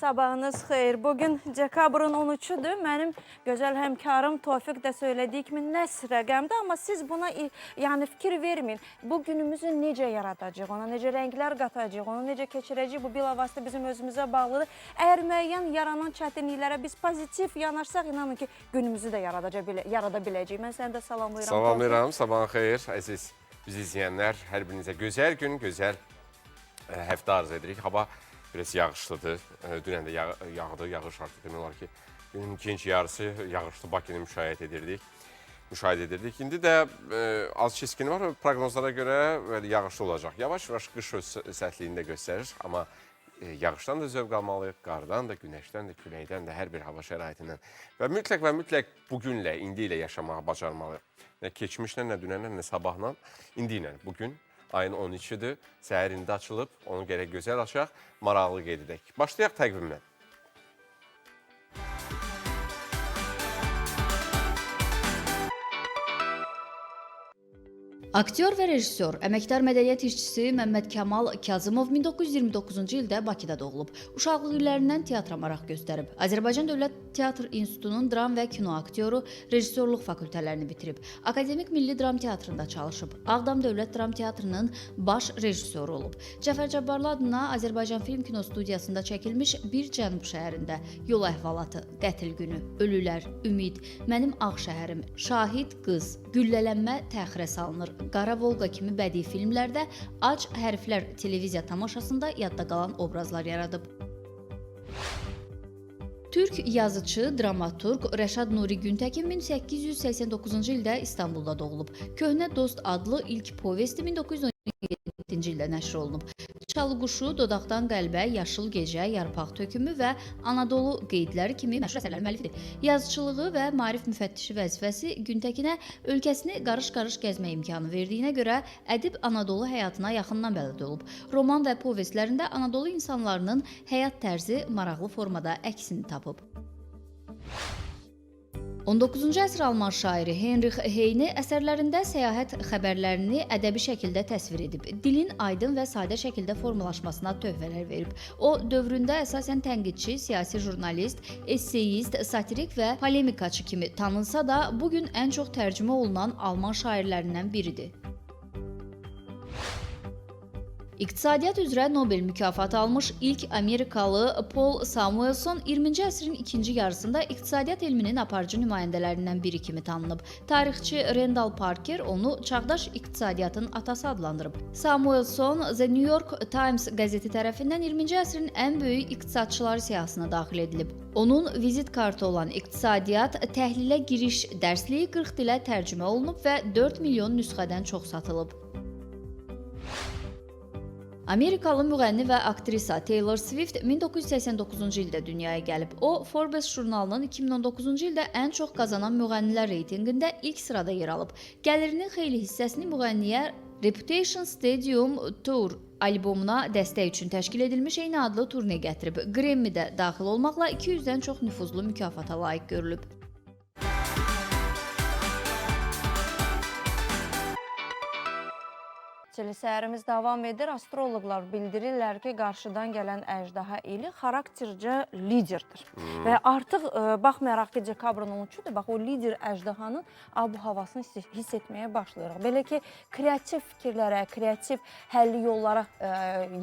Sabahınız xeyir. Bugün dekabrın 13-üdür. Mənim gözəl həmkarım Tofiq də söylədiyi kimi nəs rəqəmdir, amma siz buna yəni fikir verməyin. Bu günümüzü necə yaradacağıq, ona necə rənglər qatacağıq, onu necə keçirəcəyik, bu bilavasitə bizim özümüzə bağlıdır. Əgər müəyyən yaranan çətinliklərə biz pozitiv yanaşsaq, inanın ki, günümüzü də yarada biləcəyik. Mən səni də salamlayıram. Salamlayıram, sabahın xeyir, əziz bizi izləyənlər. Hər birinizə gözəl gün, gözəl həftə arzu edirik. Hava biraz yağışlıdır. Dünən də yağdı, yağış artıq demək olar ki, günün ikinci yarısı yağışlı Bakını müşahidə edirdik. İndi də az keskin var. Proqnozlara görə belə yağışlı olacaq. Yavaş-yavaş qış öz sərtliyini də göstərir, amma yağışdan da zövq almalıyıq, qardan da, günəşdən də, küləkdən də, hər bir hava şəraitindən. Və mütləq bugünlə, indi ilə yaşamağı bacarmalıyıq. Nə keçmişlə, nə dünənlə, nə sabahla, indi ilə. Bugün ayın 13-üdür, səhər indi açılıb, onu gərək gözəl açaq, maraqlı qeyd edək. Başlayaq təqvimlə. Aktyor və rejissor, əməkdar mədəniyyət işçisi Məmməd Kəmal Kazımov 1929-cu ildə Bakıda doğulub. Uşaqlıq illərindən teatra maraq göstərib. Azərbaycan Dövlət Teatr İnstitutunun dram və kino aktyoru, rejissorluq fakültələrini bitirib. Akademik Milli Dram Teatrında çalışıb. Ağdam Dövlət Dram Teatrının baş rejissoru olub. Cəfər Cabbarlı adına Azərbaycan Film Kino Studiyasında çəkilmiş Bir Cənub şəhərində Yol əhvalatı, Qətl günü, Ölülər, Ümid, Mənim Ağ şəhərim, Şahid qız, Güllələnmə təxirə salınır, Qara Volqa kimi bədii filmlərdə Ac hərflər televiziya tamaşasında yadda qalan obrazlar yaradıb. Türk yazıçı, dramaturq Rəşad Nuri Güntəkin 1889-cu ildə İstanbulda doğulub. Köhnə Dost adlı ilk povesti 1917-ci ildə nəşr olunub. Çalıquşu, Dodaqdan Qəlbə, Yaşıl Gecə, Yarpaq Tökümü və Anadolu Qeydləri kimi məşhur əsərlərin müəllifidir. Yazıçılığı və maarif müfəttişi vəzifəsi Güntəkinə ölkəsini qarış-qarış gəzmək imkanı verdiyinə görə ədib Anadolu həyatına yaxından bələd olub. Roman və povestlərində Anadolu insanlarının həyat tərzi maraqlı formada əksini tapıb. 19-cu əsr alman şairi Heinrich Heine əsərlərində səyahət xəbərlərini ədəbi şəkildə təsvir edib. Dilin aydın və sadə şəkildə formalaşmasına töhfələr verib. O, dövründə əsasən tənqidçi, siyasi jurnalist, esseist, satirik və polemikaçı kimi tanınsa da, bugün ən çox tərcümə olunan alman şairlərindən biridir. İqtisadiyyat üzrə Nobel mükafatı almış ilk Amerikalı Paul Samuelson 20-ci əsrin ikinci yarısında iqtisadiyyat elminin aparıcı nümayəndələrindən biri kimi tanınıb. Tarixçi Randall Parker onu çağdaş iqtisadiyyatın atası adlandırıb. Samuelson The New York Times qəzeti tərəfindən 20-ci əsrin ən böyük iqtisadçıları siyahısına daxil edilib. Onun vizit kartı olan İqtisadiyyat Təhlilə Giriş dərsliyi 40 dilə tərcümə olunub və 4 milyon nüsxədən çox satılıb. Amerikalı müğənni və aktrisa Taylor Swift 1989-cu ildə dünyaya gəlib. O, Forbes jurnalının 2019-cu ildə ən çox qazanan müğənnilər reytinqində ilk sırada yer alıb. Gəlirinin xeyli hissəsini müğənniyə Reputation Stadium Tour albomuna dəstək üçün təşkil edilmiş eyni adlı turne gətirib. Grammy-də daxil olmaqla 200-dən çox nüfuzlu mükafata layiq görülüb. Səhərimiz davam edir. Astroloqlar bildirirlər ki, qarşıdan gələn əjdaha ili xaraktercə liderdir. Və artıq baxmayaraq ki, dekabrın 13-üdür, bax o lider əjdahanın ab-havasını hiss etməyə başlayırıq. Belə ki, kreativ fikirlərə, kreativ həlli yollara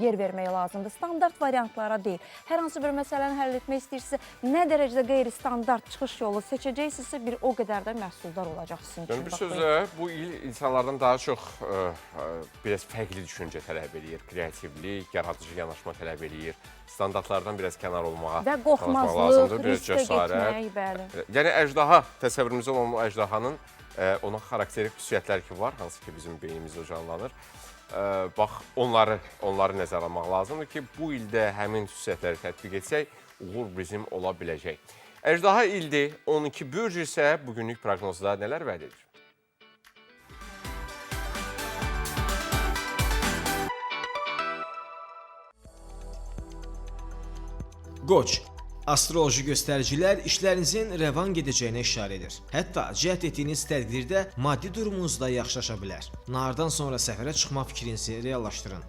yer vermək lazımdır. Standart variantlara deyil. Hər hansı bir məsələni həll etmək istəyirsinizsə, nə dərəcədə qeyri-standart çıxış yolu seçəcəksinizsə, bir o qədər də məhsuldar olacaq sizin üçün. Yəni, bir sözlə, bu il insanlardan daha çox biraz fərqli düşüncə tələb eləyir, kreativlik, yaradıcı yanaşma tələb eləyir, standartlardan biraz kənar olmağa və qorxmazlıq, riskə getmək, bəli. Yəni əjdaha, təsəvvürümüzdə olan o əjdahanın ona xarakterik xüsusiyyətləri ki var, hansı ki bizim beynimizdə canlanır. Bax, onları nəzərə almaq lazımdır ki, bu ildə həmin xüsusiyyətləri tətbiq etsək, uğur bizim ola biləcək. Əjdaha ildir, 12 bürc isə bugünlük proqnozda nələr vəd edir? Qoç, astroloji göstəricilər işlərinizin rəvan gedəcəyinə işarə edir. Hətta cəhd etdiyiniz təqdirdə maddi durumunuz da yaxşılaşa bilər. Nahardan sonra səfərə çıxma fikrinizi reallaşdırın.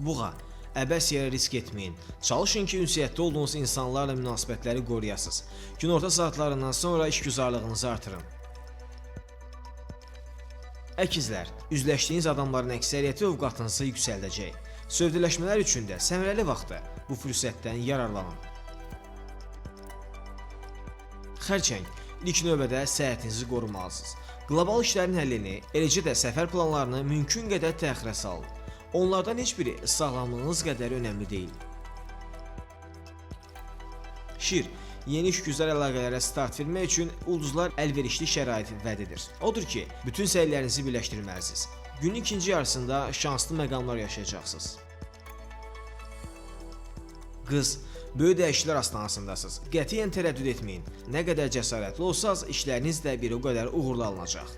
Buğa, Əbəs yerə risk etməyin. Çalışın ki, ünsiyyətdə olduğunuz insanlarla münasibətləri qoruyasınız. Günorta saatlarından sonra işgüzarlığınızı artırın. Əkizlər, üzləşdiyiniz adamların əksəriyyəti övqatınızı yüksəldəcək. Sövdələşmələr üçün də səmərəli vaxtdır. Bu fürsətdən yararlanın. Xərçəng, ilk növbədə səhhətinizi qorumalısınız. Qlobal işlərin həllini, eləcə də səfər planlarını mümkün qədər təxirə salın. Onlardan heç biri sağlamlığınız qədər önəmli deyil. Şir, yeni işgüzar əlaqələrə start vermək üçün ulduzlar əlverişli şərait vəd edir. Odur ki, bütün səylərinizi birləşdirməlisiniz. Günün ikinci yarısında şanslı məqamlar yaşayacaqsınız. Qız, böyük dəyişikliklər astanasındasınız. Qətiyyən tərəddüd etməyin. Nə qədər cəsarətli olsaz, işləriniz də bir o qədər uğurlu alınacaq.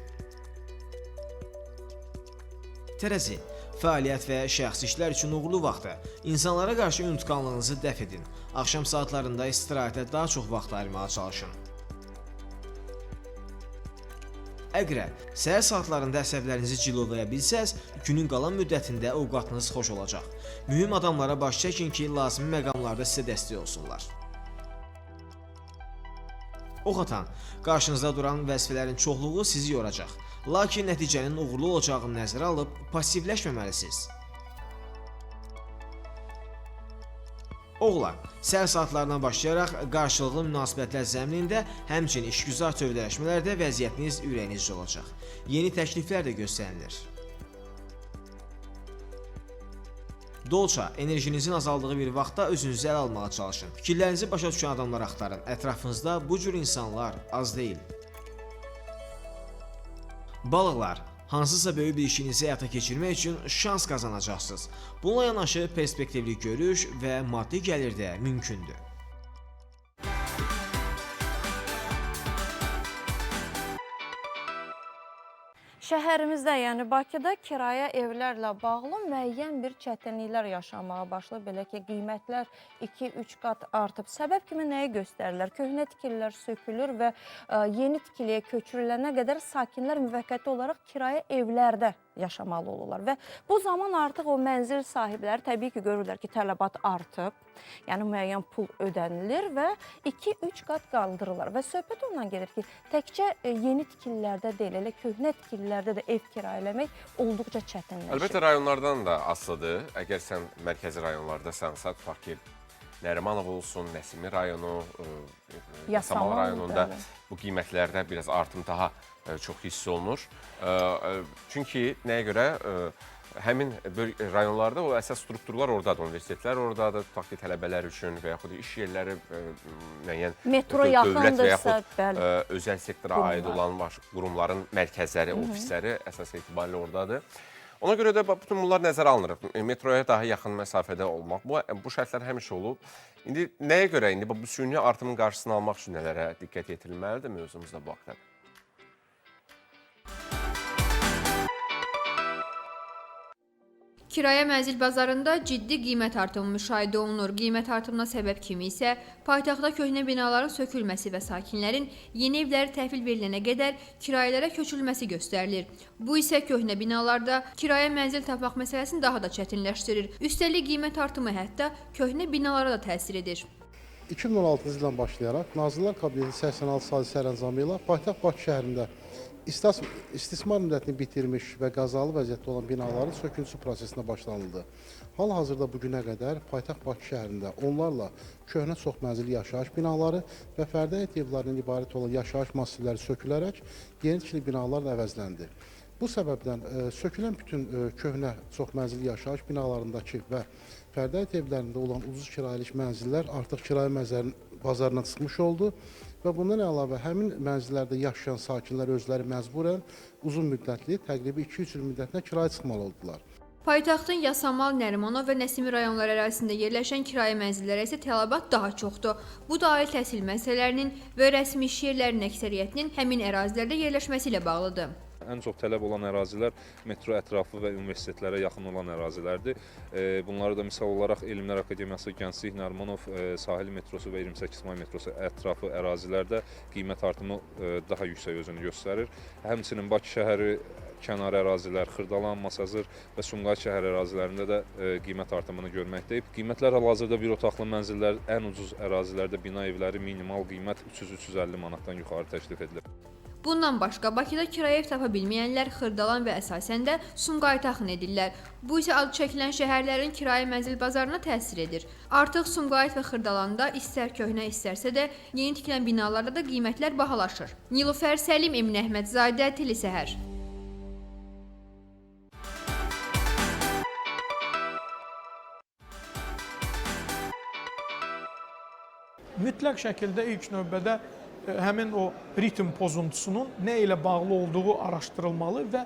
Tərəzi, fəaliyyət və şəxsi işlər üçün uğurlu vaxtı. İnsanlara qarşı unutqanlığınızı dəf edin. Axşam saatlarında istirahətə daha çox vaxt ayırmağa çalışın. Əqrəb, səhər saatlarında əsəblərinizi cilovlaya bilsəz, günün qalan müddətində ovqatınız xoş olacaq. Mühüm adamlara baş çəkin ki, lazımi məqamlarda sizə dəstək olsunlar. Ox atan, qarşınızda duran vəzifələrin çoxluğu sizi yoracaq. Lakin nəticənin uğurlu olacağını nəzərə alıb passivləşməməlisiniz. Oğlaq, səhər saatlarından başlayaraq qarşılıqlı münasibətlər zəminində, həmçinin işgüzar sövdələşmələrdə vəziyyətiniz ürəyinizcə olacaq. Yeni təkliflər də göstərilir. Dolça, enerjinizin azaldığı bir vaxtda özünüzü ələ almağa çalışın. Fikirlərinizi başa düşən adamlar axtarın. Ətrafınızda bu cür insanlar az deyil. Balıqlar, hansısa böyük bir işinizi həyata keçirmək üçün şans qazanacaqsınız. Bununla yanaşı perspektivli görüş və maddi gəlir də mümkündür. Şəhərimizdə, yəni Bakıda kirayə evlərlə bağlı müəyyən bir çətinliklər yaşanmağa başlayıb. Belə ki, qiymətlər 2-3 qat artıb. Səbəb kimi nəyi göstərirlər? Köhnə tikililər sökülür və yeni tikiliyə köçürülənə qədər sakinlər müvəqqəti olaraq kirayə evlərdə yaşamalı olurlar. Və bu zaman artıq o mənzil sahibləri təbii ki, görürlər ki, tələbat artıb. Yəni müəyyən pul ödənilir və 2-3 qat qaldırırlar. Və söhbət ondan gedir ki, təkcə yeni tikililərdə deyil, elə köhnə tikililərdə də ev kirayələmək olduqca çətinləşir. Əlbəttə rayonlardan da asılıdır. Əgər sən mərkəzi rayonlardasansa, tutaq ki, Nərimanov olsun, Nəsimi rayonu, Yasamal rayonunda bu qiymətlərdə biraz artım daha çox hiss olunur. Çünki nəyə görə? Həmin rayonlarda o əsas strukturlar oradadır, universitetlər oradadır, tutaq ki, tələbələr üçün və yaxud iş yerləri müəyyən metro dövlət və yaxud özəl sektora aid olan qurumların mərkəzləri, ofisləri əsas etibarilə oradadır. Ona görə də bütün bunlar nəzərə alınır. Metroya daha yaxın məsafədə olmaq, bu şərtlər həmişə olub. İndi nəyə görə? İndi bu süni artımın qarşısını almaq üçün nələrə diqqət yetirilməlidir mövzumuzda bu haqda? Kirayə mənzil bazarında ciddi qiymət artımı müşahidə olunur. Qiymət artımına səbəb kimi isə paytaxtda köhnə binaların sökülməsi və sakinlərin yeni evləri təhvil verilənə qədər kirayələrə köçürülməsi göstərilir. Bu isə köhnə binalarda kirayə mənzil tapmaq məsələsini daha da çətinləşdirir. Üstəlik qiymət artımı hətta köhnə binalara da təsir edir. 2016-cı ildən başlayaraq Nazirlər Kabinetinin 86 saylı sərəncamı ilə paytaxt Bakı şəhərində istismar müddətini bitirmiş və qəzalı vəziyyətdə olan binaların söküntüsü prosesinə başlanıldı. Hal-hazırda bu günə qədər paytaxt Bakı şəhərində onlarla köhnə çoxmənzilli yaşayış binaları və fərdi həyət evlərindən ibarət olan yaşayış massivləri sökülərək yeni tikili binalarla əvəzləndi. Bu səbəbdən sökülən bütün köhnə çoxmənzilli yaşayış binalarındakı və fərdi həyət evlərində olan ucuz kirayəlik mənzillər artıq kirayə bazarına çıxmış oldu və bundan əlavə həmin mənzillərdə yaşayan sakinlər özləri məcburən uzun müddətli, təqribi 2-3 il müddətinə kirayə çıxmalı oldular. Paytaxtın Yasamal, Nərimanov və Nəsimi rayonları ərazisində yerləşən kirayə mənzillərə isə tələbat daha çoxdur. Bu da ali təhsil müəssisələrinin və rəsmi iş yerlərinin əksəriyyətinin həmin ərazilərdə yerləşməsi ilə bağlıdır. Ən çox tələb olan ərazilər metro ətrafı və universitetlərə yaxın olan ərazilərdir. Bunları da misal olaraq Elmlər Akademiyası, Gənclik, Nərimanov, sahil metrosu və 28 may metrosu ətrafı ərazilərdə qiymət artımı daha yüksək özünü göstərir. Həmçinin Bakı şəhəri kənar ərazilər, Xırdalan, Masazır və Sumqayıt şəhər ərazilərində də qiymət artımını görməkdəyik. Qiymətlər hal-hazırda bir otaqlı mənzillər ən ucuz ərazilərdə bina evləri minimal qiymət 300-350 manatdan yuxarı təklif edilir. Bundan başqa Bakıda kirayə ev tapa bilməyənlər Xırdalan və əsasən də Sumqayıta axın edirlər. Bu isə adı çəkilən şəhərlərin kirayə mənzil bazarına təsir edir. Artıq Sumqayıt və Xırdalanda istər köhnə, istərsə də yeni tikilən binalarda da qiymətlər bahalaşır. Nilufər Səlim, Emin Əhmədzadə, Telesəhər. Mütləq şəkildə ilk növbədə həmin o ritm pozuntusunun nə ilə bağlı olduğu araşdırılmalı və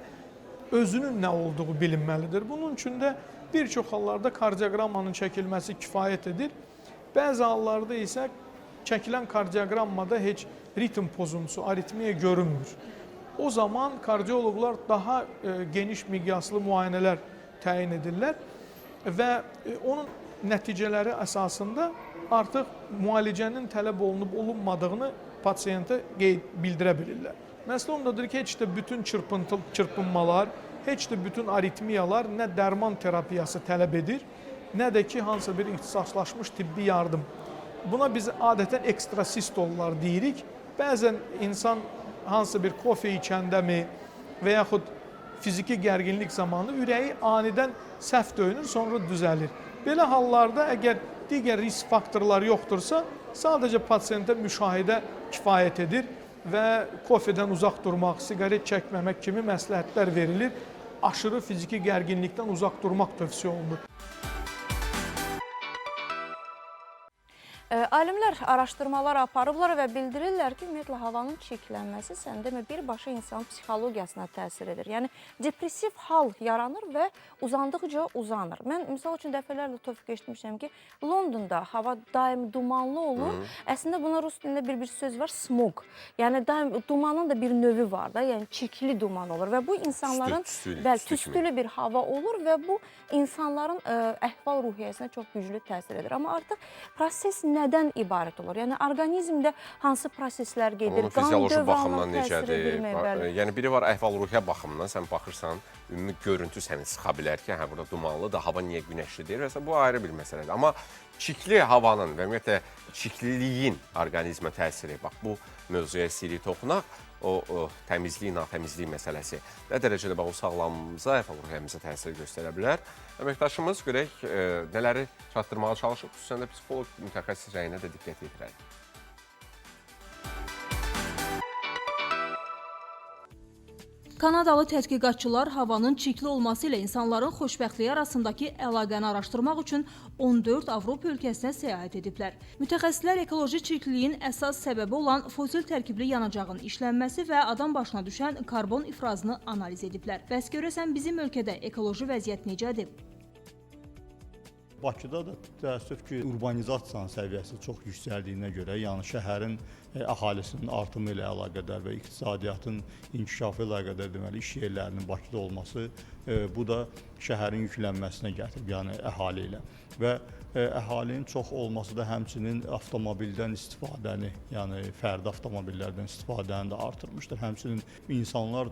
özünün nə olduğu bilinməlidir. Bunun üçün də bir çox hallarda kardioqrammanın çəkilməsi kifayət edir. Bəzi hallarda isə çəkilən kardioqrammada heç ritm pozuntusu, aritmiya görünmür. O zaman kardioloqlar daha geniş miqyaslı müayinələr təyin edirlər və onun nəticələri əsasında artıq müalicənin tələb olunub olunmadığını pasiyentə bildirə bilirlər. Məsələ ondadır ki, heç də bütün çırpınmalar, heç də bütün aritmiyalar nə dərman terapiyası tələb edir, nə də ki, hansısa bir ixtisaslaşmış tibbi yardım. Buna biz adətən ekstrasistollar deyirik. Bəzən insan hansısa bir kofe içəndəmi və yaxud fiziki gərginlik zamanı ürəyi anidən səhv döyünür, sonra düzəlir. Belə hallarda əgər digər risk faktorları yoxdursa, sadəcə pasiyentə müşahidə kifayət edir və kofedən uzaq durmaq, siqaret çəkməmək kimi məsləhətlər verilir. Aşırı fiziki gərginlikdən uzaq durmaq tövsiyə olunur. Alimlər araşdırmalar aparıblar və bildirirlər ki, ümumiyyətlə havanın çirklənməsi sən demə birbaşa insanın psixologiyasına təsir edir. Yəni depressiv hal yaranır və uzandıqca uzanır. Mən misal üçün dəfələrlə Tofiq eşitmişəm ki, Londonda hava daim dumanlı olur. Əslində buna rus dilində bir söz var, smog. Yəni daim dumanın da bir növü var da, yəni çirkli duman olur və bu insanların tüstülü bir hava olur və bu insanların əhval-ruhiyyəsinə çox güclü təsir edir. Amma artıq proses nədən ibarət olur? Yəni orqanizmdə hansı proseslər gedir? Onun fizioloji baxımdan necədir? Yəni biri var əhval-ruhiyyə baxımından, sən baxırsan, ümumi görüntü səni sıxa bilər ki, hə burada dumanlıdır, hava niyə günəşli deyir? Məsələn, bu ayrı bir məsələdir. Amma çirkli havanın və ümumiyyətlə çirkliliyin orqanizmə təsiri, bax bu mövzuya istəyirik toxunaq, o təmizlik, natəmizlik məsələsi nə dərəcədə bax o sağlamlığımıza, əhval-ruhiyyəmizə təsir göstərə bilər? Əməkdaşımız görək nələri çatdırmağa çalışıb, xüsusən də psixoloq mütəxəssis rəyinə də diqqət yetirərik. Kanadalı tədqiqatçılar havanın çirkli olması ilə insanların xoşbəxtliyi arasındakı əlaqəni araşdırmaq üçün 14 Avropa ölkəsinə səyahət ediblər. Mütəxəssislər ekoloji çirkliliyin əsas səbəbi olan fosil tərkibli yanacağın işlənməsi və adam başına düşən karbon ifrazını analiz ediblər. Bəs görəsən bizim ölkədə ekoloji vəziyyət necədir? Bakıda da təəssüf ki, urbanizasiyanın səviyyəsi çox yüksəldiyinə görə, yəni şəhərin əhalisinin artımı ilə əlaqədar və iqtisadiyyatın inkişafı ilə əlaqədar, deməli, iş yerlərinin Bakıda olması, bu da şəhərin yüklənməsinə gətirib, yəni əhali ilə. Və əhalinin çox olması da həmçinin avtomobildən istifadəni, yəni fərdi avtomobillərdən istifadəni də artırmışdır. Həmçinin insanlar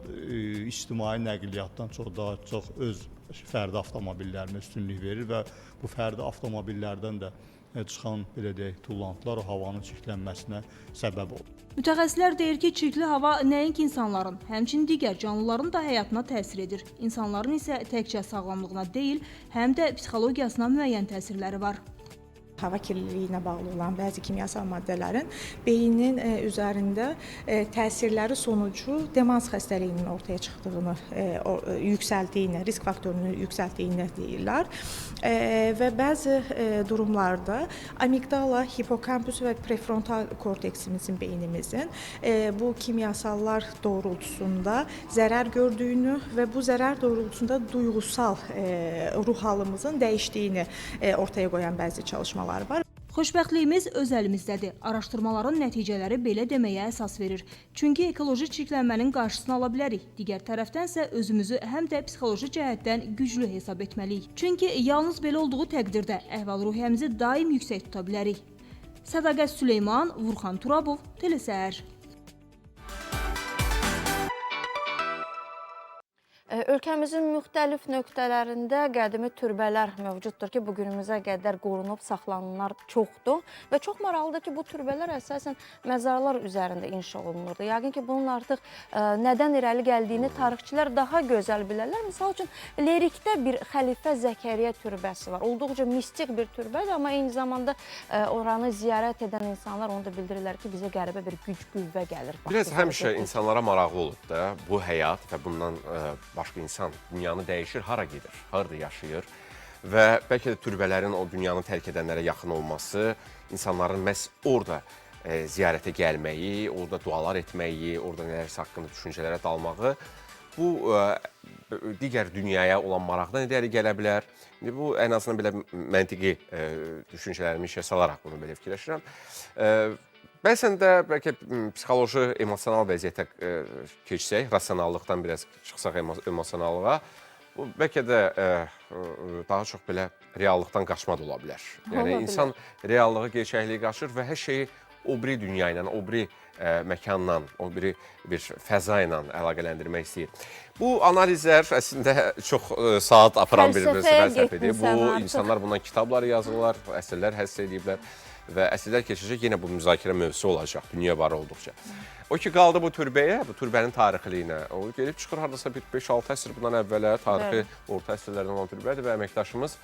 ictimai nəqliyyatdan çox daha çox öz fərdi avtomobillərinə üstünlük verir və bu fərdi avtomobillərdən də çıxan, belə deyək, tullantılar o havanın çirklənməsinə səbəb olur. Mütəxəssislər deyir ki, çirkli hava nəinki insanların, həmçinin digər canlıların da həyatına təsir edir. İnsanların isə təkcə sağlamlığına deyil, həm də psixologiyasına müəyyən təsirləri var. Hava kirliliyinə bağlı olan bəzi kimyasal maddələrin beynin üzərində təsirləri sonucu demans xəstəliyinin ortaya çıxdığını, yüksəldiyini, risk faktorunu yüksəltdiyini deyirlər. Və bəzi durumlarda amigdala, hipokampus və prefrontal korteksimizin, beynimizin bu kimyasallar doğrultusunda zərər gördüyünü və bu zərər doğrultusunda duyğusal ruh halımızın dəyişdiyini ortaya qoyan bəzi çalışmalar var. Xoşbəxtliyimiz öz əlimizdədir. Araşdırmaların nəticələri belə deməyə əsas verir. Çünki ekoloji çirklənmənin qarşısını ala bilərik. Digər tərəfdənsə özümüzü həm də psixoloji cəhətdən güclü hesab etməliyik. Çünki yalnız belə olduğu təqdirdə əhval-ruhiyyəmizi daim yüksək tuta bilərik. Sədaqət Süleyman, Vurxan Turabov, Telesəhər. Ölkəmizin müxtəlif nöqtələrində qədimi türbələr mövcuddur ki, bugünümüzə qədər qorunub saxlananlar çoxdur və çox maraqlıdır ki, bu türbələr əsasən məzarlar üzərində inşa olunurdu. Yəqin ki, bunun artıq nədən irəli gəldiyini tarixçilər daha gözəl bilərlər. Misal üçün, Lerikdə bir Xəlifə Zəkəriyyə türbəsi var. Olduqca mistik bir türbədir, amma eyni zamanda oranı ziyarət edən insanlar onu da bildirirlər ki, bizə qəribə bir güc, qüvvə gəlir. Biraz həmişə insanlara maraqlı olub da bu həyat və bundan başqa insan dünyanı dəyişir, hara gedir, harada yaşayır və bəlkə də türbələrin o dünyanı tərk edənlərə yaxın olması, insanların məhz orada ziyarətə gəlməyi, orada dualar etməyi, orada nələrsə haqqında düşüncələrə dalmağı bu digər dünyaya olan maraqdan irəli gələ bilər. İndi bu ən azından belə məntiqi düşüncələrimi işə salaraq bunu belə fikirləşirəm. Bəzən də bəlkə psixoloji, emosional vəziyyətə keçsək, rasionallıqdan biraz çıxsaq emosionallığa, bu bəlkə də daha çox belə reallıqdan qaçma da ola bilər. Yəni insan reallığı, gerçəkliyi qaçır və hər şeyi o biri dünya ilə, o biri məkanla, o biri bir fəza ilə əlaqələndirmək istəyir. Bu analizlər əslində çox saat aparan bir fəlsəfədir. Bu insanlar bundan kitablar yazırlar, əsərlər həsr ediblər və əsrlər keçəcək yenə bu müzakirə mövzusu olacaq, dünya var olduqca. O ki, qaldı bu türbəyə, bu türbənin tarixliyinə. O gelib çıxır haradasa bir 5-6 əsr bundan əvvələ tarixi orta əsrlərdən olan türbədir və əməkdaşımız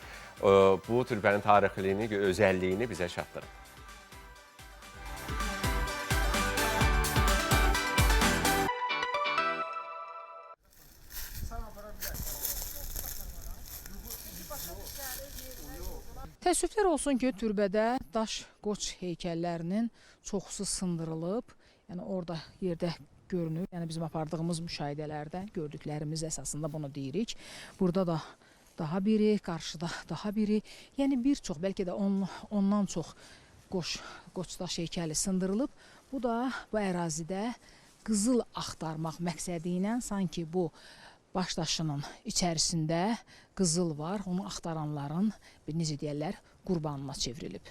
bu türbənin tarixliyini, özəlliyini bizə çatdırır. Təəssüflər olsun ki, türbədə daş qoç heykəllərinin çoxusu sındırılıb. Yəni orada yerdə görünür. Yəni bizim apardığımız müşahidələrdə gördüklərimiz əsasında bunu deyirik. Burada da daha biri, qarşıda daha biri. Yəni bir çox, bəlkə də ondan çox qoç daş heykəli sındırılıb. Bu da bu ərazidə qızıl axtarmaq məqsədi ilə sanki bu baş daşının içərisində qızıl var, onu axtaranların, bir necə deyərlər, qurbanına çevrilib.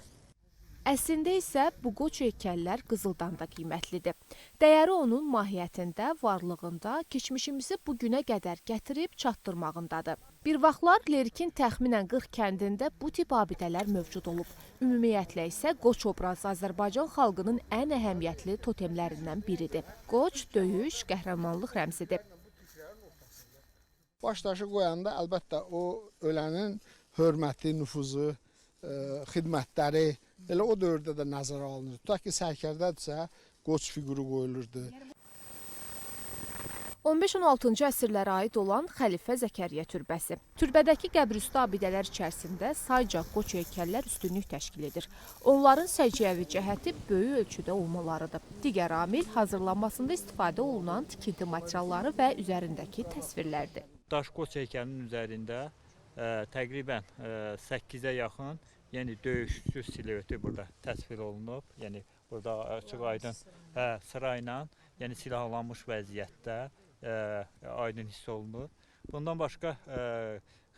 Əslində isə bu qoç heykəllər qızıldan da qiymətlidir. Dəyəri onun mahiyyətində, varlığında, keçmişimizi bu günə qədər gətirib çatdırmağındadır. Bir vaxtlar Lerikin təxminən 40 kəndində bu tip abidələr mövcud olub. Ümumiyyətlə isə qoç obrazı Azərbaycan xalqının ən əhəmiyyətli totemlərindən biridir. Qoç, döyüş, qəhrəmanlıq rəmzidir. Baş daşı qoyanda əlbəttə o ölənin hörməti, nüfuzu, xidmətləri elə o dövrdə də nəzərə alınır. Tutaq ki, sərkərdədirsə, qoç fiquru qoyulurdu. 15-16-cı əsrlərə aid olan Xəlifə Zəkəriyyə türbəsi. Türbədəki qəbrüstü abidələr içərisində sayca qoç heykəllər üstünlük təşkil edir. Onların səciyyəvi cəhəti böyük ölçüdə olmalarıdır. Digər amil hazırlanmasında istifadə olunan tikinti materialları və üzərindəki təsvirlərdir. Daş qoç heykəlinin üzərində təqribən 8-ə yaxın, yəni döyüşçü silueti burada təsvir olunub. Yəni burada açıq aydın sırayla, yəni silahlanmış vəziyyətdə aydın hiss olunur. Bundan başqa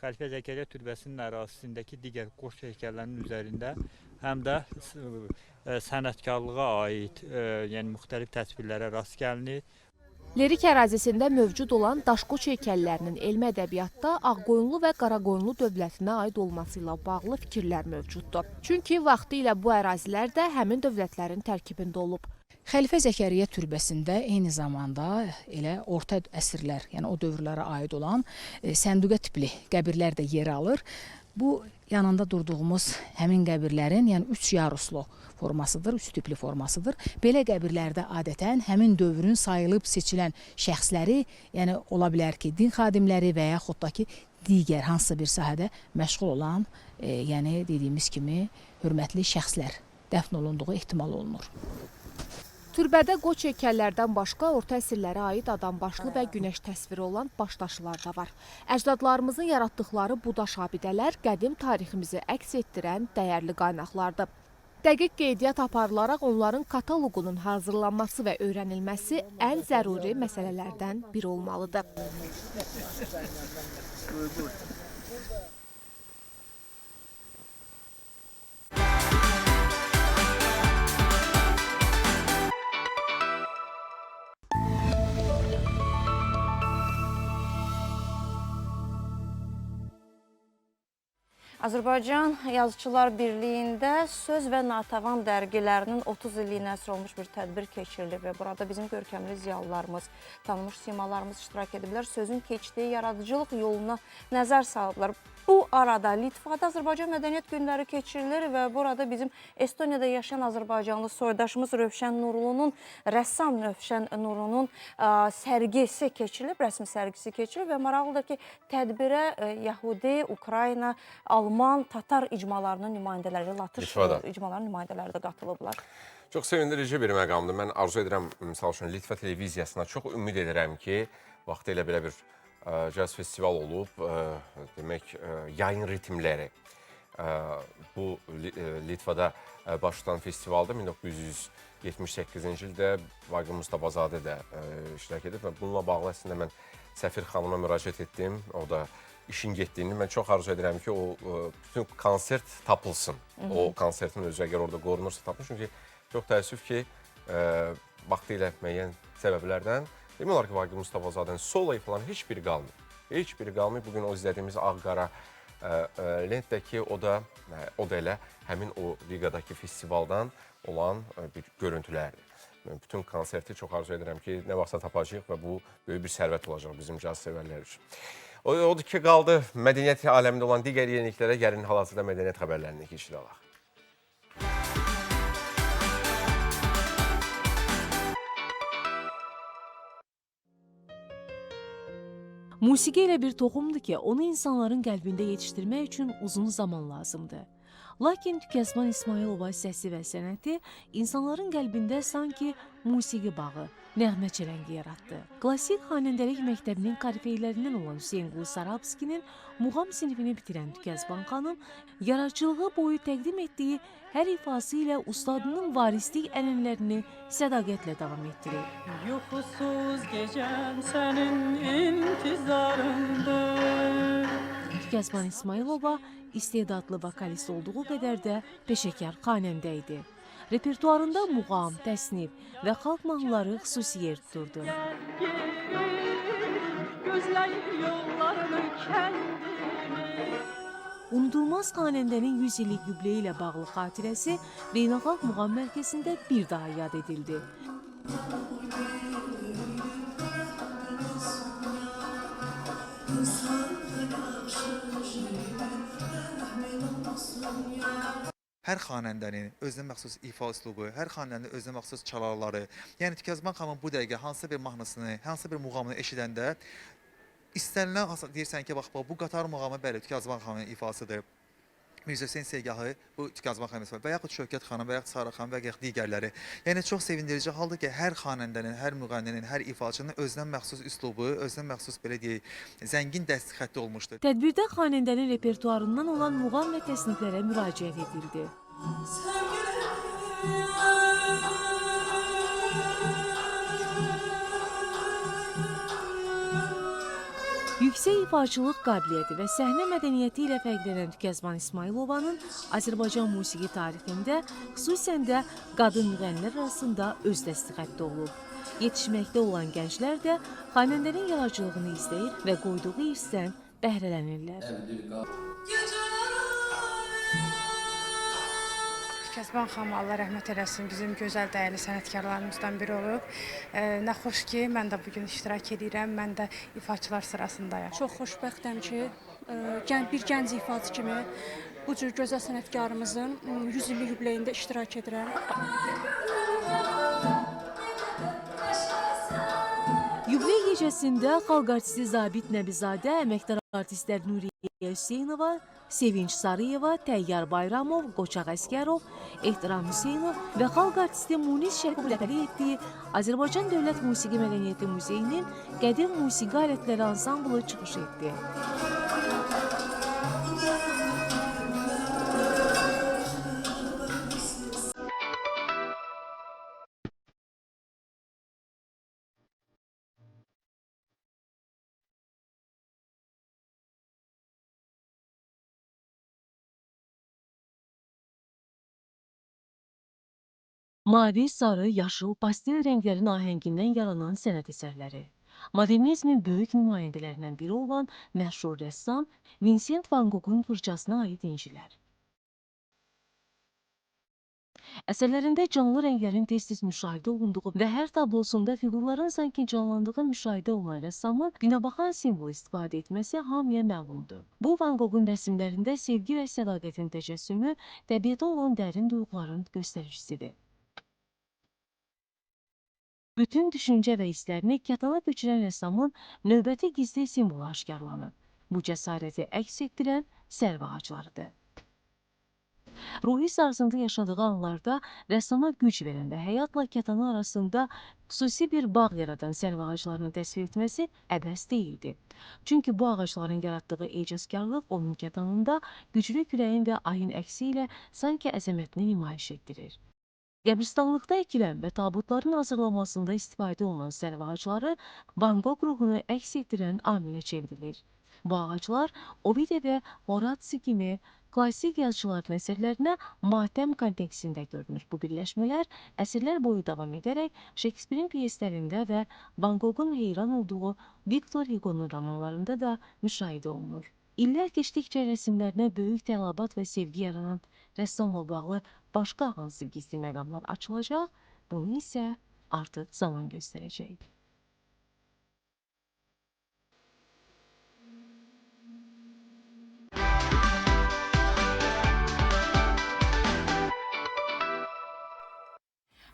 Xəlifə Zəkəriyyə türbəsinin ərazisindəki digər qoç heykəllərinin üzərində həm də sənətkarlığa aid, yəni müxtəlif təsvirlərə rast gəlinir. Lerik ərazisində mövcud olan daşqoç heykəllərinin elmi ədəbiyyatda Ağqoyunlu və Qaraqoyunlu dövlətinə aid olması ilə bağlı fikirlər mövcuddur. Çünki vaxtilə bu ərazilər də həmin dövlətlərin tərkibində olub. Xəlifə Zəkəriyyə türbəsində eyni zamanda elə orta əsrlər, yəni o dövrlərə aid olan sənduqə tipli qəbirlər də yer alır. Bu yanında durduğumuz həmin qəbirlərin, yəni 3 yaruslu formasıdır, 3 tipli formasıdır. Belə qəbirlərdə adətən həmin dövrün sayılıb seçilən şəxsləri, yəni ola bilər ki, din xadimləri və yaxud da ki, digər hansısa bir sahədə məşğul olan, yəni dediyimiz kimi hörmətli şəxslər dəfn olunduğu ehtimal olunur. Türbədə qoç heykəllərdən başqa orta əsrlərə aid adambaşlı və günəş təsviri olan başdaşlar da var. Əcdadlarımızın yaratdıqları bu daş abidələr qədim tariximizi əks etdirən dəyərli qaynaqlardır. Dəqiq qeydiyyat aparılaraq onların kataloqunun hazırlanması və öyrənilməsi ən zəruri məsələlərdən biri olmalıdır. Azərbaycan Yazıçılar Birliyində Söz və Natavan dərgilərinin 30 illiyinə həsr olmuş bir tədbir keçirilib və burada bizim görkəmli ziyalılarımız, tanınmış simalarımız iştirak ediblər. Sözün keçdiyi yaradıcılıq yoluna nəzər salıblar. Bu arada Litvada Azərbaycan Mədəniyyət Günləri keçirilir və burada bizim Estoniyada yaşayan azərbaycanlı soydaşımız Rövşən Nurlunun, rəssam Rövşən Nurlunun sərgisi keçirilib, rəsmi sərgisi keçirilib və maraqlıdır ki, tədbirə Yahudi, Ukrayna, Alman, Tatar icmalarının nümayəndələri, Latış icmalarının nümayəndələri də qatılıblar. Çox sevindirici bir məqamdır. Mən arzu edirəm, misal üçün, Litva televiziyasına çox ümid edirəm ki, vaxtı elə belə bir caz festival olub, demək, yayın ritmləri. Bu Litvada baş tutan festivalda 1978-ci ildə Vaqif Mustafazadə də iştirak edib və bununla bağlı əslində mən Səfir xanıma müraciət etdim. O da işin getdiyini mən çox arzu edirəm ki, o bütün konsert tapılsın. O konsertin özü əgər orada qorunursa tapılsın. Çünki çox təəssüf ki, vaxtı ilə müəyyən səbəblərdən demək olar ki, Vaqif Mustafazadənin solo falan heç biri qalmır. Heç biri qalmır. Bugün o izlədiyimiz ağ-qara lentdəki o da elə həmin o Riqadakı festivaldan olan bir görüntülərdir. Mən bütün konserti çox arzu edirəm ki, nə vaxtsa tapacağıq və bu böyük bir sərvət olacaq bizim caz sevərlər üçün. Odur ki, qaldı mədəniyyət aləmində olan digər yeniliklərə. Gəlin hal-hazırda mədəniyyət xəbərlərini keçid alaq. Musiqi elə bir toxumdur ki, onu insanların qəlbində yetişdirmək üçün uzun zaman lazımdır. Lakin Tükəzban İsmayılova səsi və sənəti insanların qəlbində sanki musiqi bağı, nəğmə çələngi yaratdı. Klassik xanəndəlik məktəbinin korifeylərindən olan Hüseynqulu Sarabskinin muğam sinifini bitirən Tükəzban xanım yaradıcılığı boyu təqdim etdiyi hər ifası ilə ustadının varislik ənənələrini sədaqətlə davam etdirir. Yuxusuz gecəm sənin intizarındır. Tükəzban İsmayılova istedadlı vokalist olduğu qədər də peşəkar xanəndə idi. Repertuarında muğam, təsnif və xalq mahnıları xüsusi yer tuturdu. Unudulmaz xanəndənin 100 illik yubileyi ilə bağlı xatirəsi Beynəlxalq Muğam Mərkəzində bir daha yad edildi. Hər xanəndənin özünə məxsus ifa üslubu, hər xanəndənin özünə məxsus çalarları. Yəni Tükəzban xanımın bu dəqiqə hansı bir mahnısını, hansı bir muğamını eşidəndə istənilən deyirsən ki, bax bu qatar muğamı bəli Tükəzban xanımın ifasıdır. Mirzə Hüseyn Segahı bu Tükəzban xanımın ifası və yaxud Şövkət xanım və yaxud Sara xanım və yaxud digərləri. Yəni çox sevindirici haldır ki, hər xanəndənin, hər müğənninin, hər ifaçının özünə məxsus üslubu, özünə məxsus belə deyək, zəngin dəst xətti olmuşdur. Tədbirdə xanəndənin repertuarından olan muğam və təsniflərə müraciət edildi. Yüksək ifaçılıq qabiliyyəti və səhnə mədəniyyəti ilə fərqlənən Tükəzban İsmayılovanın Azərbaycan musiqi tarixində, xüsusən də qadın müğənnilər arasında öz dəsti xətti olub. Yetişməkdə olan gənclər də xanəndənin yaradıcılığını izləyir və qoyduğu irsdən bəhrələnirlər. Tükəzban xanım Allah rəhmət eləsin, bizim gözəl dəyərli sənətkarlarımızdan biri olub. Nə xoş ki, mən də bugün iştirak edirəm, mən də ifaçılar sırasındayam. Çox xoşbəxtəm ki, bir gənc ifaçı kimi bu cür gözəl sənətkarımızın 100 illik yubileyində iştirak edirəm. Yubiley gecəsində xalq artisti Zabit Nəbizadə, əməkdar artistlər Nuriyə Hüseynova, Sevinç Sarıyeva, Təyyar Bayramov, Qoçaq Əsgərov, Ehtiram Hüseynov və xalq artisti Munis Şərifov rəhbərlik etdiyi Azərbaycan Dövlət Musiqi Mədəniyyəti Muzeyinin qədim musiqi alətləri ansamblı çıxış etdi. Mavi, sarı, yaşıl, pastel rənglərin ahəngindən yaranan sənət əsərləri. Modernizmin böyük nümayəndələrindən biri olan məşhur rəssam Vincent Van Goghun fırçasına aid incilər. Əsərlərində canlı rənglərin tez-tez müşahidə olunduğu və hər tablosunda fiqurların sanki canlandığı müşahidə olunan rəssamın günəbaxan simvolu istifadə etməsi hamıya məlumdur. Bu, Van Goghun rəsmlərində sevgi və sədaqətin təcəssümü, təbiətə olan dərin duyğuların göstəricisidir. Bütün düşüncə və hisslərini kətana köçürən rəssamın növbəti gizli simvolu aşkarlanır. Bu cəsarəti əks etdirən sərv ağaclarıdır. Ruhi sarsıntı yaşadığı anlarda rəssama güc verən və həyatla kətanı arasında xüsusi bir bağ yaradan sərv ağaclarını təsvir etməsi əbəs deyildi. Çünki bu ağacların yaratdığı ecazkarlıq onun kətanında güclü küləyin və ayın əksi ilə sanki əzəmətini nümayiş etdirir. Qəbristanlıqda əkilən və tabutların hazırlanmasında istifadə olunan sərv ağacları Van Gogh ruhunu əks etdirən amilə çevrilir. Bu ağaclar Ovide və Horatio kimi klassik yazıçıların əsərlərinə matəm kontekstində görünür. Bu birləşmələr əsrlər boyu davam edərək Şekspirin pyeslərində və Van Goghun heyran olduğu Victor Hugo'nun romanlarında da müşahidə olunur. İllər keçdikcə rəsmlərinə böyük tələbat və sevgi yaranan rəssamla bağlı başqa hansı gizli məqamlar açılacaq, bunu isə artıq zaman göstərəcək.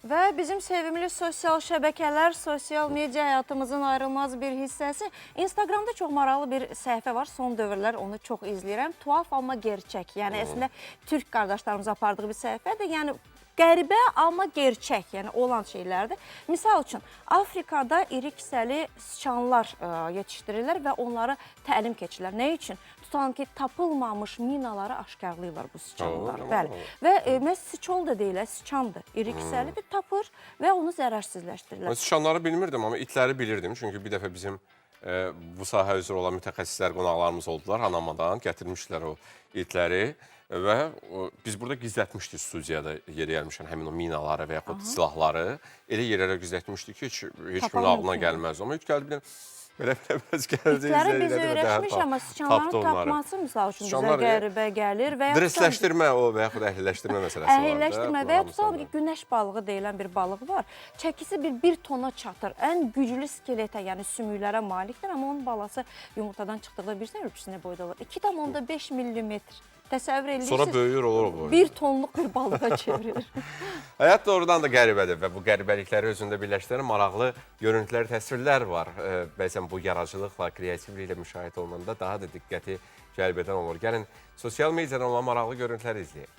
Və bizim sevimli sosial şəbəkələr, sosial media həyatımızın ayrılmaz bir hissəsi. Instagramda çox maraqlı bir səhifə var. Son dövrlər onu çox izləyirəm. Tuhaf amma gerçək. Yəni əslində türk qardaşlarımız apardığı bir səhifədir. Yəni qəribə amma gerçək, yəni olan şeylərdir. Misal üçün, Afrikada iri kisəli siçanlar yetişdirirlər və onlara təlim keçirlər. Nə üçün? Tutalım ki, tapılmamış minaları aşkarlayırlar bu siçanlar. Bəli. Və məhz siçol da deyil, siçandır. İri kisəlidir, tapır və onu zərərsizləşdirirlər. Mən siçanları bilmirdim, amma itləri bilirdim. Çünki bir dəfə bizim bu sahə üzrə olan mütəxəssislər, qonaqlarımız oldular Hanamadan, gətirmişdilər o itləri. Və biz burada gizlətmişdik studiyada yeri gəlmişən həmin o minaları və yaxud silahları. Elə yerlərə gizlətmişdik ki, heç kimin ağlına gəlməz. Amma it gəldi, belə biraz gəldi. İtləri biz öyrəşmiş, amma siçanların tapması misal üçün bizə qəribə gəlir. Dresləşdirmə o və yaxud əhliləşdirmə məsələsi var. Əhliləşdirmə və ya tutalım ki, günəş balığı deyilən bir balıq var. Çəkisi bir tona çatır. Ən güclü skeletə, yəni sümüklərə malikdir, amma onun balası yumurtadan çıxdıqda bilirsən ölçüsü nə boyda olur? 2,5 millimetr. Təsəvvür edirsiniz. Sonra böyüyür, olur o boyda. 1 tonluq bir balığa çevrilir. Həyat doğrudan da qəribədir və bu qəribəlikləri özündə birləşdirən maraqlı görüntülər, təsvirlər var. Bəzən bu yaradıcılıqla, kreativliklə müşahidə olunanda daha da diqqəti cəlb edən olur. Gəlin, sosial mediadan olan maraqlı görüntüləri izləyək.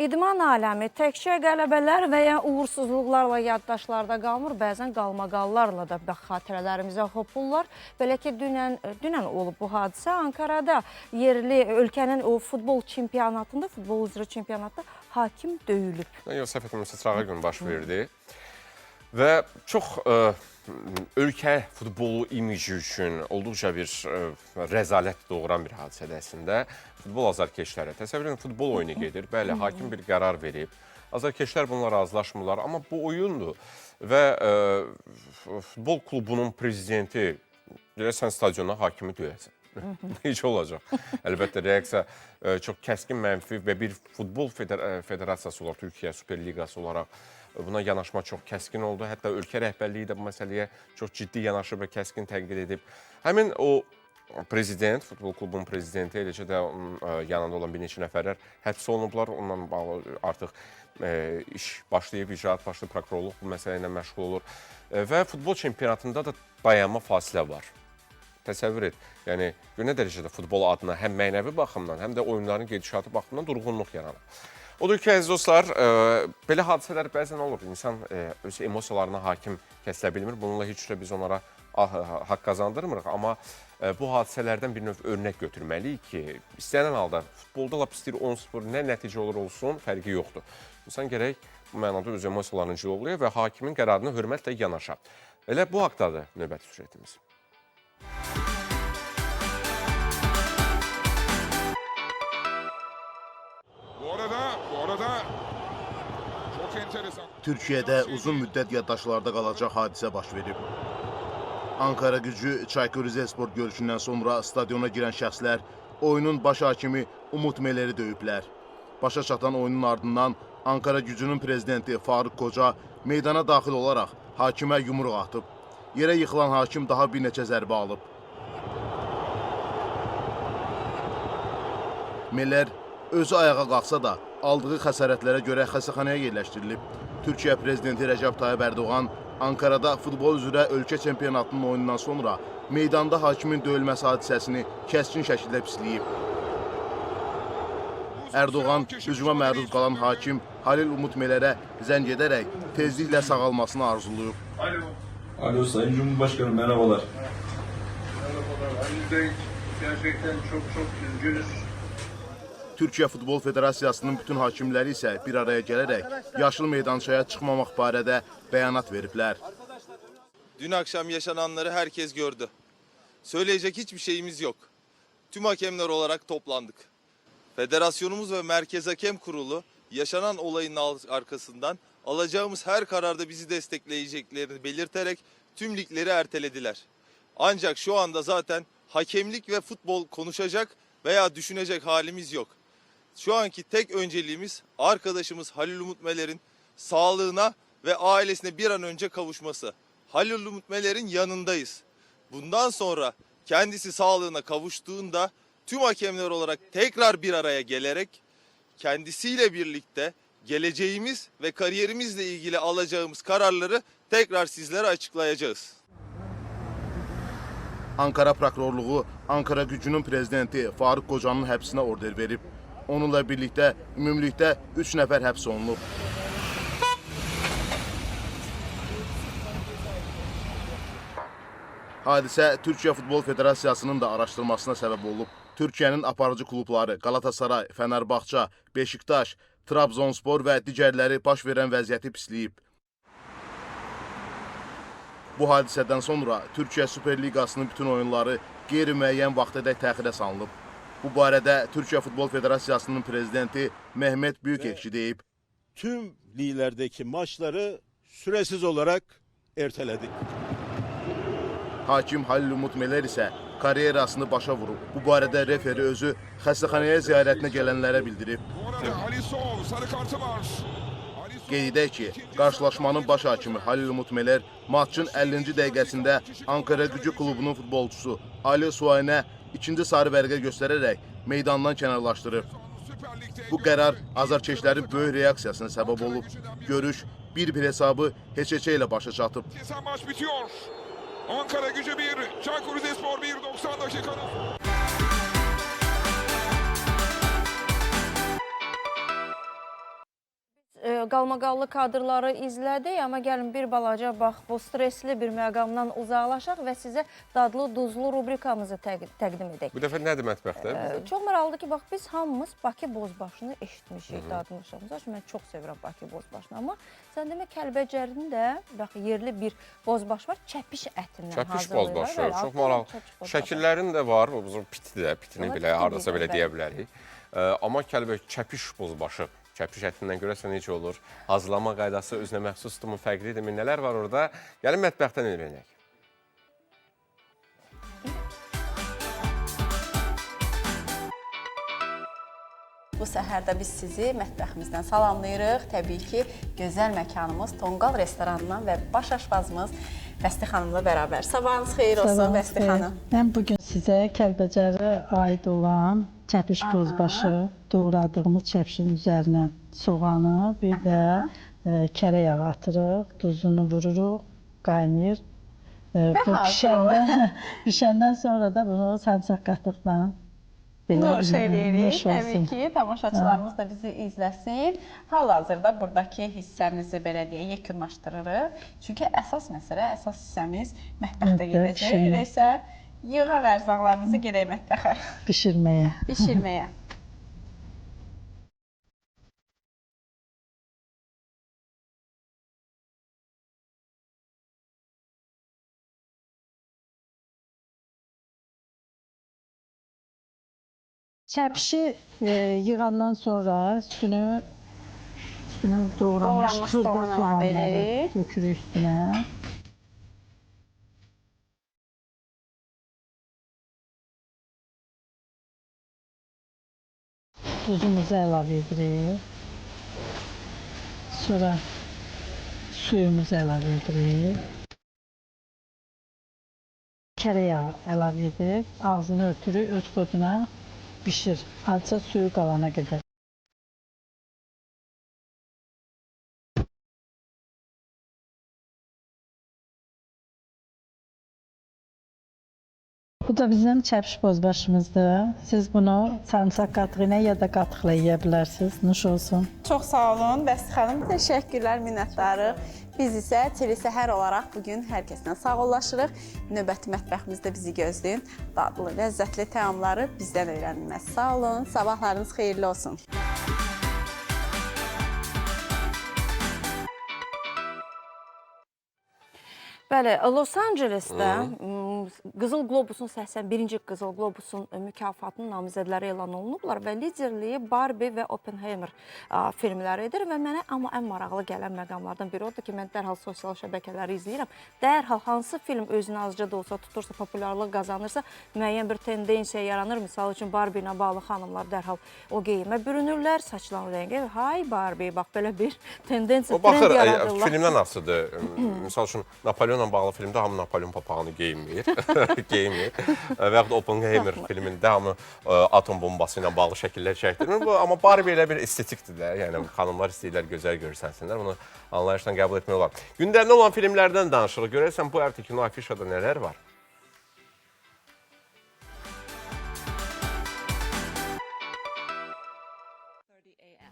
İdman aləmi təkcə qələbələr və ya uğursuzluqlarla yaddaşlarda qalmır, bəzən qalmaqallarla da xatirələrimizə hopurlar. Belə ki, dünən olub bu hadisə. Ankarada yerli ölkənin o futbol çempionatında, futbol üzrə çempionatda hakim döyülüb. Yox, səhv etmirəmsə, sırağa gün baş verdi. Və çox ölkə futbolu imici üçün olduqca bir rəzalət doğuran bir hadisədir əslində. Futbol azarkeşləri. Təsəvvür edin, futbol oyunu gedir. Bəli, hakim bir qərar verib. Azarkeşlər bununla razılaşmırlar, amma bu oyundur. Və futbol klubunun prezidenti, deyirsən, stadiona hakimi döyəsən. Necə olacaq? Əlbəttə, reaksiya çox kəskin, mənfi və bir futbol federasiyası olaraq, Türkiyə Süper Liqası olaraq buna yanaşma çox kəskin oldu. Hətta ölkə rəhbərliyi də bu məsələyə çox ciddi yanaşıb və kəskin tənqid edib. Həmin o prezident, futbol klubunun prezidenti, eləcə də onun yanında olan bir neçə nəfərlər həbs olunublar. Onunla bağlı artıq iş başlayıb, icraat başlayıb, prokurorluq bu məsələ ilə məşğul olur. Və futbol çempionatında da dayanma fasilə var. Təsəvvür et, yəni nə dərəcədə futbol adına həm mənəvi baxımdan, həm də oyunların gedişatı baxımından durğunluq yaranır. Odur ki, əziz dostlar, belə hadisələr bəzən olur. İnsan öz emosiyalarına hakim kəsilə bilmir. Bununla heç cürə biz onlara haqq qazandırmırıq. Amma bu hadisələrdən bir növ örnək götürməliyik ki, istənilən halda futbolda lap istəyir 10-0 nə nəticə olur olsun, fərqi yoxdur. İnsan gərək bu mənada öz emosiyalarını cilovlaya və hakimin qərarına hörmətlə yanaşa. Elə bu haqdadır növbəti süjetimiz. Türkiyədə uzun müddət yaddaşlarda qalacaq hadisə baş verib. Ankara Gücü Çaykur Rizespor görüşündən sonra stadiona girən şəxslər oyunun baş hakimi Umut Meleri döyüblər. Başa çatan oyunun ardından Ankara Gücünün prezidenti Faruk Koca meydana daxil olaraq hakimə yumruq atıb. Yerə yıxılan hakim daha bir neçə zərbə alıb. Meler özü ayağa qalxsa da aldığı xəsarətlərə görə xəstəxanaya yerləşdirilib. Türkiyə Prezidenti Rəcəb Tayyip Erdoğan Ankarada futbol üzrə ölkə çempionatının oyunundan sonra meydanda hakimin döyülməsi hadisəsini kəskin şəkildə pisləyib. Erdoğan hücuma məruz qalan hakim Halil Umut Melerə zəng edərək tezliklə sağalmasını arzulayıb. Alo. Alo Sayın Cumhurbaşkanım, merhabalar. Merhabalar Halil Bey, gerçekten çok çok üzgünüz. Türkiyə Futbol Federasiyasının bütün hakimləri isə bir araya gələrək yaşıl meydançaya çıxmamaq barədə bəyanat veriblər. Dün akşam yaşananları herkes gördü. Söyleyecek hiçbir şeyimiz yok. Tüm hakemler olarak toplandık. Federasyonumuz ve Merkez Hakem Kurulu yaşanan olayın arkasından alacağımız her kararda bizi destekleyeceklerini belirterek tüm ligleri ertelediler. Ancak şu anda zaten hakemlik ve futbol konuşacak veya düşünecek halimiz yok. Şu anki tek önceliğimiz arkadaşımız Halil Umut Meler'in sağlığına ve ailesine bir an önce kavuşması. Halil Umut Meler'in yanındayız. Bundan sonra kendisi sağlığına kavuştuğunda tüm hakemler olarak tekrar bir araya gelerek kendisiyle birlikte geleceğimiz ve kariyerimizle ilgili alacağımız kararları tekrar sizlere açıklayacağız. Ankara prokurorluğu Ankara Gücünün prezidenti Faruk Kocanın həbsinə order verib. Onunla birlikdə ümumilikdə 3 nəfər həbs olunub. Hadisə Türkiyə Futbol Federasiyasının da araşdırmasına səbəb olub. Türkiyənin aparıcı klubları Qalatasaray, Fənərbağça, Beşiktaş, Trabzonspor və digərləri baş verən vəziyyəti pisləyib. Bu hadisədən sonra Türkiyə Süper Liqasının bütün oyunları qeyri-müəyyən vaxtadək təxirə salınıb. Bu barədə Türkiyə Futbol Federasiyasının prezidenti Mehmet Büyükekşi deyib. Tüm liglerdeki maçları süresiz olarak erteledik. Hakim Halil Umut Meler isə karyerasını başa vurub. Bu barədə referi özü xəstəxanaya ziyarətinə gələnlərə bildirib. Qeyd edək ki, qarşılaşmanın baş hakimi Halil Umut Meler matçın 50-ci dəqiqəsində Ankara Gücü klubunun futbolçusu Ali Suaynə ikinci sarı vərəqə göstərərək meydandan kənarlaşdırıb. Bu qərar azarkeşlərin böyük reaksiyasına səbəb olub. Görüş 1-1 hesabı heç-heçə ilə başa çatıb. Maç bitiyor. Ankara Gücü 1, Çaykur Rizespor 1, 90 dakikanın. Qalmaqallı kadrları izlədik, amma gəlin bir balaca bax bu stresli bir məqamdan uzaqlaşaq və sizə dadlı duzlu rubrikamızı təqdim edək. Bu dəfə nədir mətbəxdə? Çox maraqlıdır ki, bax biz hamımız Bakı bozbaşını eşitmişik, dadmışıq. Məsəl üçün mən çox sevirəm Bakı bozbaşını, amma sən demə Kəlbəcərin də bax yerli bir bozbaş var, çəpiş ətindən hazırlayırlar. Çəpiş bozbaşı, çox maraqlı. Şəkillərin də var, bu piti də, pitini belə hardasa belə deyə bilərik. Amma Kəlbəcər çəpiş bozbaşı. Çəpiş ətindən görəsən necə olur? Hazırlama qaydası özünə məxsusdurmu, fərqlidirmi? Nələr var orada? Gəlin mətbəxdən öyrənək. Bu səhərdə biz sizi mətbəximizdən salamlayırıq. Təbii ki, gözəl məkanımız Tonqal restoranından və baş aşpazımız Bəsti xanımla bərabər. Sabahınız xeyir olsun Bəsti xanım. Mən bugün sizə Kəlbəcərə aid olan çəpiş bozbaşı doğradığımız çəpişin üzərinə soğanı, bir də kərə yağı atırıq, duzunu vururuq, qaynayır. Bu pişəndən sonra da bunu sarımsaq qatıqla nuş eləyirik. Təbii ki, tamaşaçılarımız da bizi izləsin. Hal-hazırda buradakı hissəmizi belə deyək, yekunlaşdırırıq. Çünki əsas məsələ, əsas hissəmiz mətbəxdə gedəcək. Elə isə yığaq ərzaqlarımızı gedək mətbəxə. Bişirməyə. Bişirməyə. Çəpişi yığandan sonra üstünü doğranmış xırda soğanları dökürük üstünə. Duzumuzu əlavə edirik. Sonra suyumuzu əlavə edirik. Kərə yağı əlavə edib, ağzını örtürük, öz oduna pişir, azca suyu qalana qədər. Bu da bizim çəpiş bozbaşımızdır. Siz bunu sarımsaq qatığı ilə ya da qatıqla yeyə bilərsiniz. Nuş olsun. Çox sağ olun Bəsti xanım. Təşəkkürlər, minnətdarıq. Biz isə telesəhər olaraq bugün hər kəslə sağollaşırıq. Növbəti mətbəximizdə bizi gözləyin. Dadlı, ləzzətli təamları bizdən öyrənilməz. Sağ olun, sabahlarınız xeyirli olsun. Bəli, Los Angelesdə Qızıl Globusun 81-ci Qızıl Globusun mükafatının namizədləri elan olunublar və liderliyi Barbie və Oppenheimer filmləri edir və mənə amma ən maraqlı gələn məqamlardan biri odur ki, mən dərhal sosial şəbəkələri izləyirəm. Dərhal hansı film özünü azca da olsa tutursa, populyarlıq qazanırsa, müəyyən bir tendensiya yaranır. Misal üçün Barbie ilə bağlı xanımlar dərhal o geyimə bürünürlər, saçların rəngi. Hay Barbie, bax belə bir tendensiya, trend yaradırlar. Filmdən asılıdır. Misal üçün Napoleonla bağlı filmdə hamı Napoleon papağını geyinmir. Və yaxud Oppenheimer filmində hamı atom bombası ilə bağlı şəkillər çəkdirmir. Amma Barbie elə bir estetikdir də. Yəni xanımlar istəyirlər gözəl görsənsinlər. Bunu anlayışla qəbul etmək olar. Gündəmdə olan filmlərdən danışırıq. Görərsən bu həftə kino afişada nələr var?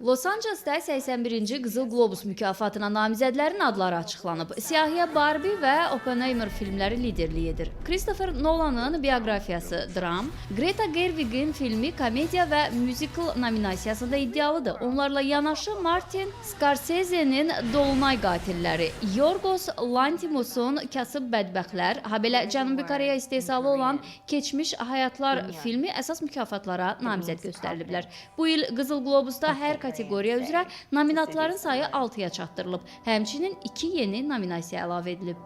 Los Angelesdə 81-ci Qızıl Qlobus mükafatına namizədlərin adları açıqlanıb. Siyahıya Barbie və Oppenheimer filmləri liderlik edir. Christopher Nolan'ın bioqrafiyası dram, Greta Gerwig'in filmi komediya və musical nominasiyasında iddialıdır. Onlarla yanaşı Martin Scorsese'nin Dolunay Qatilləri, Yorgos Lanthimos'un Kasıb Bədbəxtlər, habelə Cənubi Koreya istehsalı olan Keçmiş Həyatlar filmi əsas mükafatlara namizəd göstəriliblər. Bu il Qızıl Qlobusda hər kateqoriya üzrə nominatların sayı 6-ya çatdırılıb. Həmçinin 2 yeni nominasiya əlavə edilib.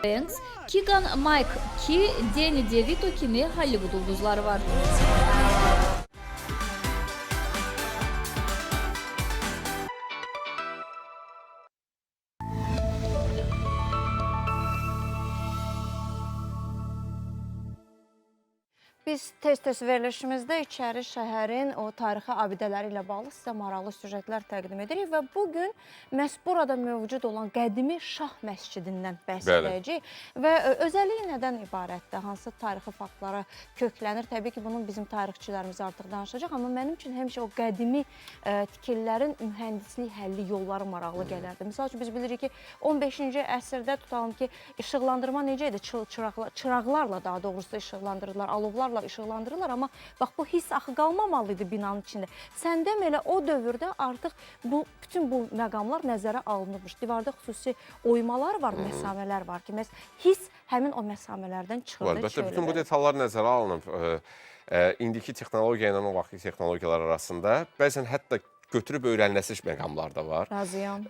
Banks, Keegan Mike Key, Danny DeVito kimi Hollywood ulduzları var. Biz tez-tez verilişimizdə içəri şəhərin o tarixi abidələri ilə bağlı sizə maraqlı süjetlər təqdim edirik və bugün məhz burada mövcud olan qədimi Şah Məscidindən bəhs edəcəyik. Və özəlliyi nədən ibarətdir, hansı tarixi faktlara köklənir? Təbii ki, bunun bizim tarixçilərimiz artıq danışacaq, amma mənim üçün həmişə o qədimi tikililərin mühəndislik həlli yolları maraqlı gələrdi. Misal üçün, biz bilirik ki, 15-ci əsrdə tutalım ki, işıqlandırma necə idi? Çıraqlarla daha doğrusu işıqlandırırlar, alovlarla işıqlandırırlar, amma bax bu hiss axı qalmamalı idi binanın içində. Sən demə elə o dövrdə artıq bu bütün bu məqamlar nəzərə alınırmış. Divarda xüsusi oymalar var, məsamələr var ki, məhz hiss həmin o məsamələrdən çıxırdı. Əlbəttə, bütün bu detallar nəzərə alınıb. İndiki texnologiya ilə o vaxtki texnologiyalar arasında bəzən hətta götürüb öyrəniləsi məqamlar da var. Razıyam.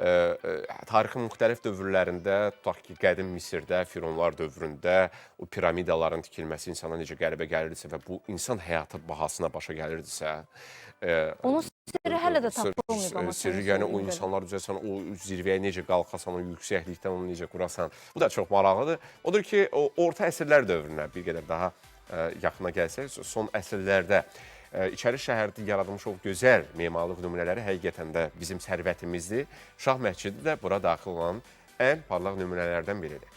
Tarixin müxtəlif dövrlərində, tutaq ki, qədim Misirdə, Fironlar dövründə o piramidaların tikilməsi insana necə qəribə gəlirdisə və bu insan həyatı bahasına başa gəlirdisə... Onun sirri hələ də tapılmayıb. Sirri, yəni o insanlar üzərsən, o zirvəyə necə qalxasan, o yüksəklikdən onu necə qurasan. Bu da çox maraqlıdır. Odur ki, o orta əsrlər dövrünə bir qədər daha yaxına gəlsək, son əsrlərdə İçəri şəhərdə yaradılmış o gözəl memarlıq nümunələri həqiqətən də bizim sərvətimizdir. Şah Məscidi də bura daxil olan ən parlaq nümunələrdən biridir.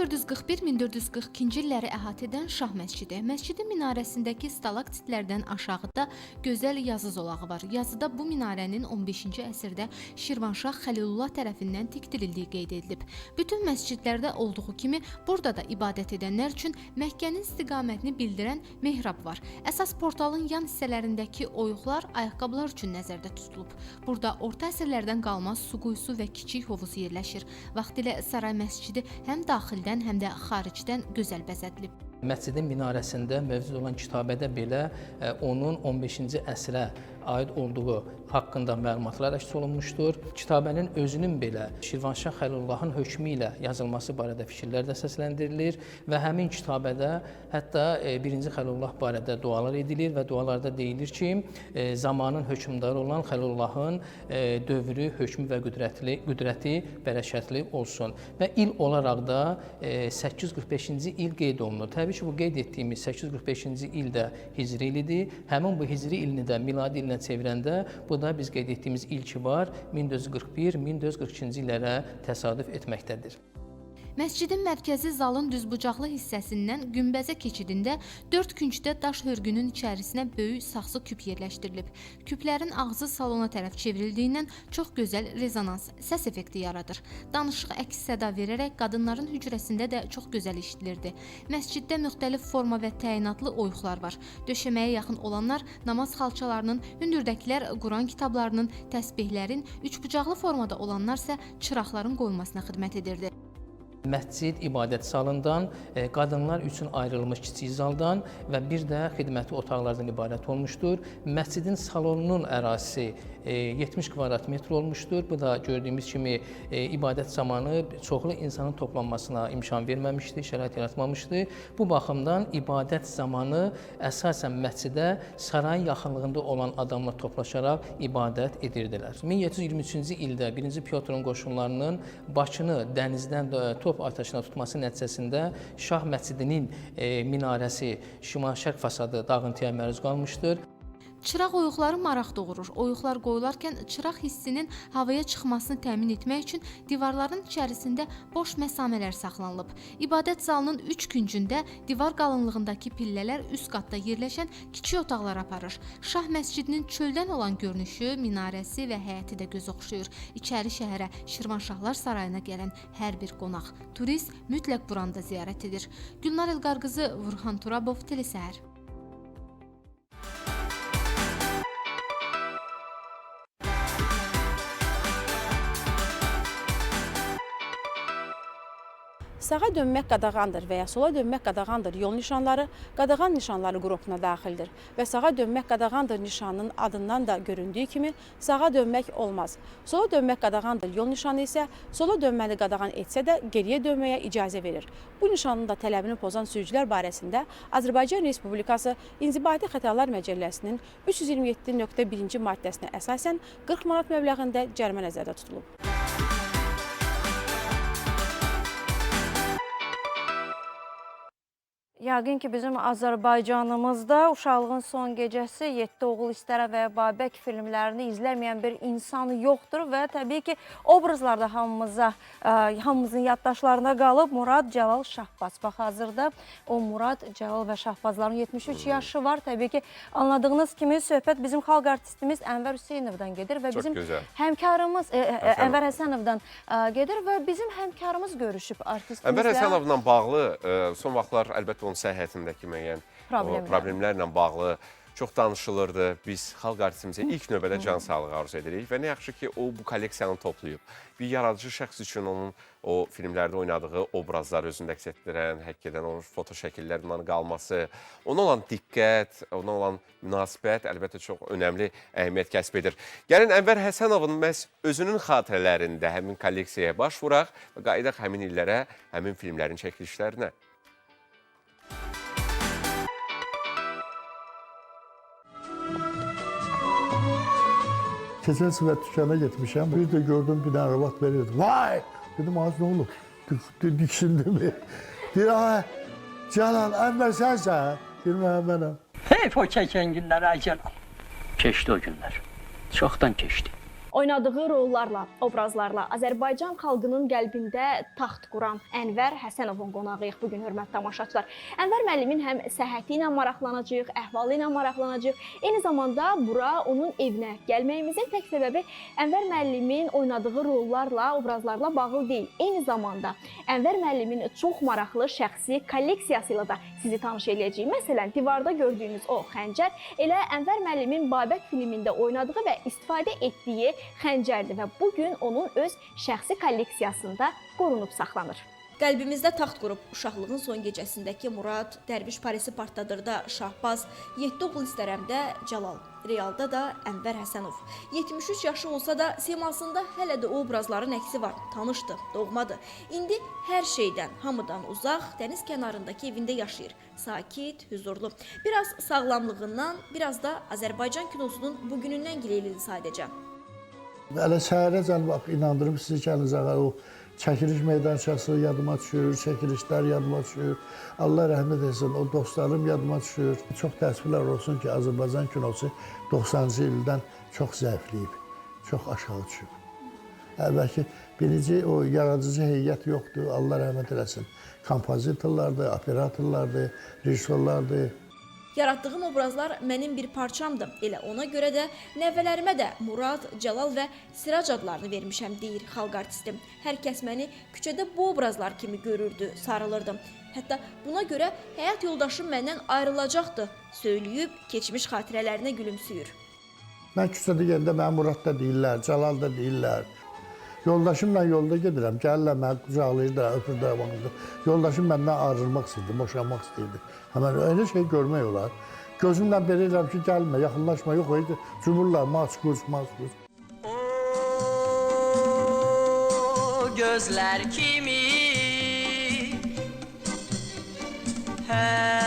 ...1441-1442-ci illəri əhatə edən Şah Məscidi. Məscidin minarəsindəki stalaktitlərdən aşağıda gözəl yazı zolağı var. Yazıda bu minarənin 15-ci əsrdə Şirvanşah Xəlilullah tərəfindən tikdirildiyi qeyd edilib. Bütün məscidlərdə olduğu kimi burada da ibadət edənlər üçün Məkkənin istiqamətini bildirən mehrab var. Əsas portalın yan hissələrindəki oyuqlar ayaqqabılar üçün nəzərdə tutulub. Burada orta əsrlərdən qalma su quyusu və kiçik hovuz yerləşir. Vaxtilə saray məscidi həm daxildən, həm də xaricdən gözəl bəzədilib. Məscidin minarəsində mövcud olan kitabədə belə onun 15-ci əsrə aid olduğu haqqında məlumatlar əks olunmuşdur. Kitabənin özünün belə Şirvanşah Xəlilullahın hökmü ilə yazılması barədə fikirlər də səsləndirilir və həmin kitabədə hətta 1-ci Xəlilullah barədə dualar edilir və dualarda deyilir ki, zamanın hökmdarı olan Xəlilullahın dövrü, hökmü və qüdrəti bərəkətli olsun. Və il olaraq da 845-ci il qeyd olunur. Təbii ki, bu qeyd etdiyimiz 845-ci il də hicri ilidir. Həmin bu hicri ilini də miladi ilinə çevirəndə bu da biz qeyd etdiyimiz il ki var, 1441-1442-ci illərə təsadüf etməkdədir. Məscidin mərkəzi zalın düzbucaqlı hissəsindən günbəzə keçidində 4 küncdə daş hörgünün içərisinə böyük saxsı küp yerləşdirilib. Küplərin ağzı salona tərəf çevrildiyindən çox gözəl rezonans, səs effekti yaradır. Danışıq əks səda verərək qadınların hücrəsində də çox gözəl işitilirdi. Məsciddə müxtəlif forma və təyinatlı oyuqlar var. Döşəməyə yaxın olanlar namaz xalçalarının, hündürdəkilər Quran kitablarının, təsbihlərin, üçbucaqlı formada olanlar isə çıraqların qoyulmasına xidmət edirdi. Məscid ibadət salından, qadınlar üçün ayrılmış kiçik zaldan və bir də xidməti otaqlardan ibarət olmuşdur. Məscidin salonunun ərazisi 70 kvadrat metr olmuşdur. Bu da gördüyümüz kimi ibadət zamanı çoxlu insanın toplanmasına imkan verməmişdi, şərait yaratmamışdı. Bu baxımdan ibadət zamanı əsasən məscidə sarayın yaxınlığında olan adamlar toplaşaraq ibadət edirdilər. 1723-cü ildə 1-ci Pyotrun qoşunlarının Bakını dənizdən top atəşinə tutması nəticəsində Şah Məscidinin minarəsi şimal-şərq fasadı dağıntıya məruz qalmışdır. Çıraq oyuqları maraq doğurur. Oyuqlar qoyularkən çıraq hissinin havaya çıxmasını təmin etmək üçün divarların içərisində boş məsamələr saxlanılıb. İbadət zalının 3 küncündə divar qalınlığındakı pillələr üst qatda yerləşən kiçik otaqlara aparır. Şah məscidinin çöldən olan görünüşü, minarəsi və həyəti də göz oxşayır. İçəri şəhərə, Şirvanşahlar Sarayına gələn hər bir qonaq, turist mütləq buranı da ziyarət edir. Gülnar Elqarqızı, Vurxan Turabov, Telesəhər. Sağa dönmək qadağandır və ya sola dönmək qadağandır yol nişanları qadağan nişanları qrupuna daxildir və sağa dönmək qadağandır nişanının adından da göründüyü kimi sağa dönmək olmaz. Sola dönmək qadağandır yol nişanı isə sola dönməni qadağan etsə də geriyə dönməyə icazə verir. Bu nişanın da tələbini pozan sürücülər barəsində Azərbaycan Respublikası İnzibati Xətalar Məcəlləsinin 327.1-ci maddəsinə əsasən 40 manat məbləğində cərimə nəzərdə tutulub. Yəqin ki, bizim Azərbaycanımızda Uşaqlığın son gecəsi, 7 oğul istərəm və ya Babək filmlərini izləməyən bir insan yoxdur və təbii ki, obrazlar da hamımızın yaddaşlarına qalıb. Murad, Cəlal, Şahbaz. Bax, hazırda o Murad, Cəlal və Şahbazların 73 yaşı var. Təbii ki, anladığınız kimi söhbət bizim xalq artistimiz Ənvər Hüseynovdan gedir və bizim həmkarımız Ənvər Həsənovdan gedir və bizim həmkarımız görüşüb artistimizlə. Ənvər Həsənovla bağlı son vaxtlar əlbəttə onun səhhətindəki müəyyən problemlərlə bağlı çox danışılırdı. Biz xalq artistimizə ilk növbədə can sağlığı arzu edirik və nə yaxşı ki, o bu kolleksiyanı toplayıb. Bir yaradıcı şəxs üçün onun o filmlərdə oynadığı obrazları özündə əks etdirən, həkk edən o foto şəkillər, bunların qalması, ona olan diqqət, ona olan münasibət əlbəttə çox önəmli əhəmiyyət kəsb edir. Gəlin Ənvər Həsənovun məhz özünün xatirələrində həmin kolleksiyaya baş vuraq və qayıdaq həmin illərə, həmin filmlərin çəkilişlərinə. Keçən səfər dükana getmişəm, bir də gördüm bir dənə arvad verirdi. Vay! Dedim, az nə olub? Diksindi mi? Deyir, ay, Cəlal, Ənvər sənsən? Deyir, mənəm. Heyf o çəkən günlər, ay Cəlal. Keçdi o günlər, çoxdan keçdi. Oynadığı rollarla, obrazlarla Azərbaycan xalqının qəlbində taxt quran Ənvər Həsənovun qonağıyıq bugün, hörmətli tamaşaçılar. Ənvər müəllimin həm səhhəti ilə maraqlanacağıq, əhvalı ilə maraqlanacağıq. Eyni zamanda bura onun evinə gəlməyimizin tək səbəbi Ənvər müəllimin oynadığı rollarla, obrazlarla bağlı deyil. Eyni zamanda Ənvər müəllimin çox maraqlı şəxsi kolleksiyası ilə də sizi tanış eləyəcəyik. Məsələn, divarda gördüyünüz o xəncər elə Ənvər müəllimin Babək filmində oynadığı və istifadə etdiyi xəncərdir və bugün onun öz şəxsi kolleksiyasında qorunub saxlanır. Qəlbimizdə taxt qurub Uşaqlığın son gecəsindəki Murad, Dərviş Parisi partladırda Şahbaz, 7 oğul istərəmdə Cəlal, realda da Ənvər Həsənov. 73 yaşı olsa da simasında hələ də o obrazların əksi var, tanışdı, doğmadı. İndi hər şeydən, hamıdan uzaq, dəniz kənarındakı evində yaşayır. Sakit, hüzurlu. Biraz sağlamlığından, biraz da Azərbaycan kinosunun bugünündən gileylidir sadəcə. Hələ səhərəcən bax, inandırım sizi ki, ağa, o çəkiliş meydançası yadıma düşür, çəkilişlər yadıma düşür. Allah rəhmət etsin, o dostlarım yadıma düşür. Çox təəssüflər olsun ki, Azərbaycan kinosu 90-cı ildən çox zəifləyib, çox aşağı düşüb. Əvvəlki birinci o yaradıcı heyət yoxdur, Allah rəhmət eləsin. Kompozitorlardır, operatorlardır, rejissorlardır. Yaratdığım obrazlar mənim bir parçamdır. Elə ona görə də nəvələrimə də Murad, Cəlal və Sirac adlarını vermişəm, deyir xalq artisti. Hər kəs məni küçədə bu obrazlar kimi görürdü, sarılırdım. Hətta buna görə həyat yoldaşım məndən ayrılacaqdı, söyləyib keçmiş xatirələrinə gülümsüyür. Mən küçədə gedəndə mənə Murad da deyirlər, Cəlal da deyirlər. Yoldaşımla yolda gedirəm, gəlirlər məni qucaqlayırlar, öpürlər, baxırlar. Yoldaşım məndən ayrılmaq istəyirdi, boşanmaq istəyirdi. Həmən elə şey görmək olar. Gözümlə belə edirəm ki, gəlmə, yaxınlaşma, yox, cumurlar, maç-quç, maç-quç. O gözlər kimi hər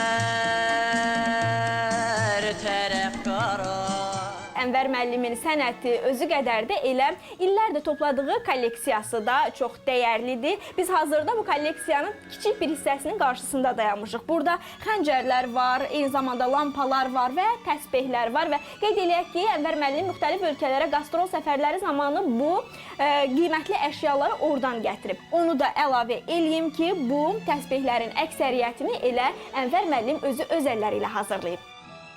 tərəf qara. Ənvər müəllimin sənəti özü qədər də elə illərdir topladığı kolleksiyası da çox dəyərlidir. Biz hazırda bu kolleksiyanın kiçik bir hissəsinin qarşısında dayanmışıq. Burada xəncərlər var, eyni zamanda lampalar var və təsbehlər var və qeyd eləyək ki, Ənvər müəllim müxtəlif ölkələrə qastrol səfərləri zamanı bu qiymətli əşyaları oradan gətirib. Onu da əlavə eləyim ki, bu təsbehlərin əksəriyyətini elə Ənvər müəllim özü öz əlləri ilə hazırlayıb.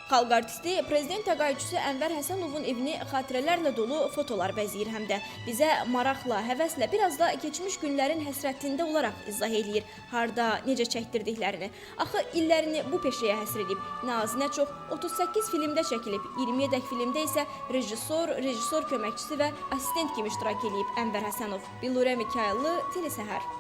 Xalq artisti, prezident təqaüdçüsü Ənvər Həsənovun evini xatirələrlə dolu fotolar bəzəyir həm də. Bizə maraqla, həvəslə, biraz da keçmiş günlərin həsrətində olaraq izah eləyir harda, necə çəkdirdiklərini. Axı illərini bu peşəyə həsr edib. Nə az, nə çox 38 filmdə çəkilib, 20-yədək filmdə isə rejissor, rejissor köməkçisi və assistent kimi iştirak eləyib Ənvər Həsənov. Billurə Mikayıllı, Telesəhər.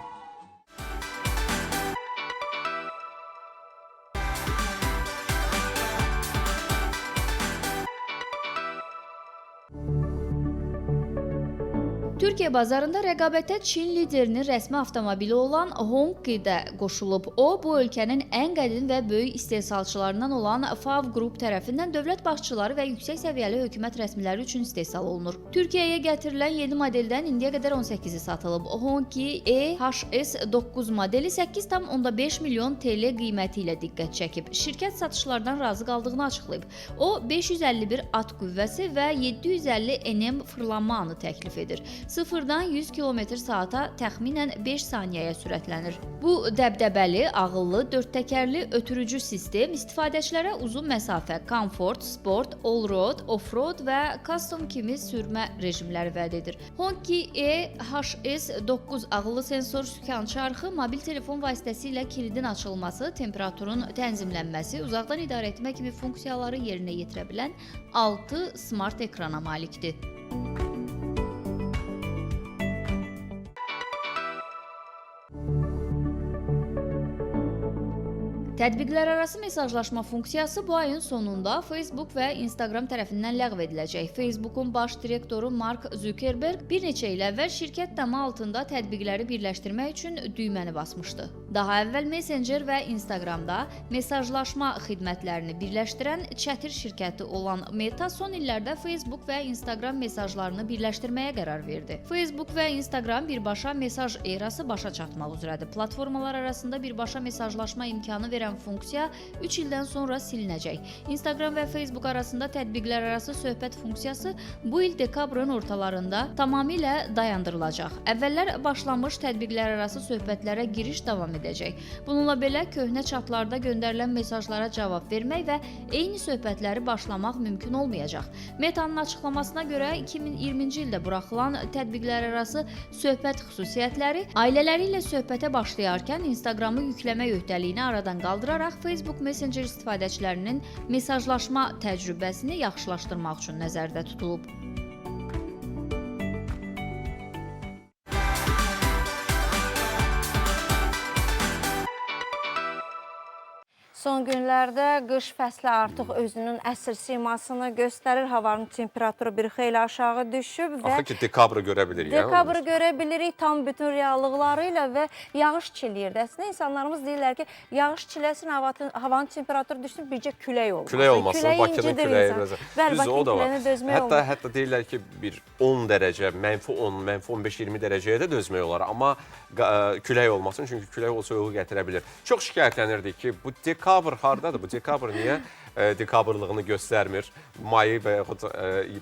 Türkiyə bazarında rəqabətə Çin liderinin rəsmi avtomobili olan Hongqi də qoşulub. O, bu ölkənin ən qədim və böyük istehsalçılarından olan FAW Group tərəfindən dövlət başçıları və yüksək səviyyəli hökumət rəsmiləri üçün istehsal olunur. Türkiyəyə gətirilən yeni modeldən indiyə qədər 18-i satılıb. Hongqi EHS9 modeli 8,5 milyon TL qiyməti ilə diqqət çəkib. Şirkət satışlardan razı qaldığını açıqlayıb. O, 551 at qüvvəsi və 750 Nm fırlanma anı təklif edir. 0-dan 100 km/saata təxminən 5 saniyəyə sürətlənir. Bu dəbdəbəli, ağıllı, dörd təkərli ötürücü sistem istifadəçilərə uzun məsafə, komfort, sport, all-road, off-road və custom kimi sürmə rejimləri vəd edir. Hongqi EHS9 ağıllı sensor sükan çarxı mobil telefon vasitəsilə kilidin açılması, temperaturun tənzimlənməsi, uzaqdan idarə etmə kimi funksiyaları yerinə yetirə bilən 6 smart ekrana malikdir. Tətbiqlərarası mesajlaşma funksiyası bu ayın sonunda Facebook və Instagram tərəfindən ləğv ediləcək. Facebookun baş direktoru Mark Zuckerberg bir neçə il əvvəl şirkət damı altında tətbiqləri birləşdirmək üçün düyməni basmışdı. Daha əvvəl Messenger və Instagramda mesajlaşma xidmətlərini birləşdirən çətir şirkəti olan Meta son illərdə Facebook və Instagram mesajlarını birləşdirməyə qərar verdi. Facebook və Instagram birbaşa mesaj erası başa çatmaq üzrədir. Platformalar arasında birbaşa mesajlaşma imkanı verən funksiya 3 ildən sonra silinəcək. Instagram və Facebook arasında tətbiqlərarası söhbət funksiyası bu il dekabrın ortalarında tamamilə dayandırılacaq. Əvvəllər başlanmış tətbiqlərarası söhbətlərə giriş davam edəcək. Bununla belə köhnə çatlarda göndərilən mesajlara cavab vermək və eyni söhbətləri başlamaq mümkün olmayacaq. Meta'nın açıqlamasına görə 2020-ci ildə buraxılan tətbiqlərarası söhbət xüsusiyyətləri ailələri ilə söhbətə başlayarkən Instagramı yükləmək öhdəliyini aradan qaldıraraq Facebook Messenger istifadəçilərinin mesajlaşma təcrübəsini yaxşılaşdırmaq üçün nəzərdə tutulub. Son günlərdə qış fəsli artıq özünün əsl simasını göstərir. Havanın temperaturu bir xeyli aşağı düşüb və axı ki, dekabrı görə bilirik. Dekabrı görə bilirik tam bütün reallıqları ilə və yağış çiləyirdi. Əslində insanlarımız deyirlər ki, yağış çiləsin, havanın temperaturu düşsün, bircə külək olmasın. Külək olmasın, Bakının küləyi biraz. Bəli, Bakının küləyinə dözmək olmaz. Hətta deyirlər ki, bir 10 dərəcə, -10, -15, 20 dərəcəyə də dözmək olar. Amma külək olmasın, çünki külək olsa soyuğu gətirə bilir. Çox şikayətlənirdik ki, bu dekabr hardadır? Bu dekabr niyə dekabrlığını göstərmir? Mayı və yaxud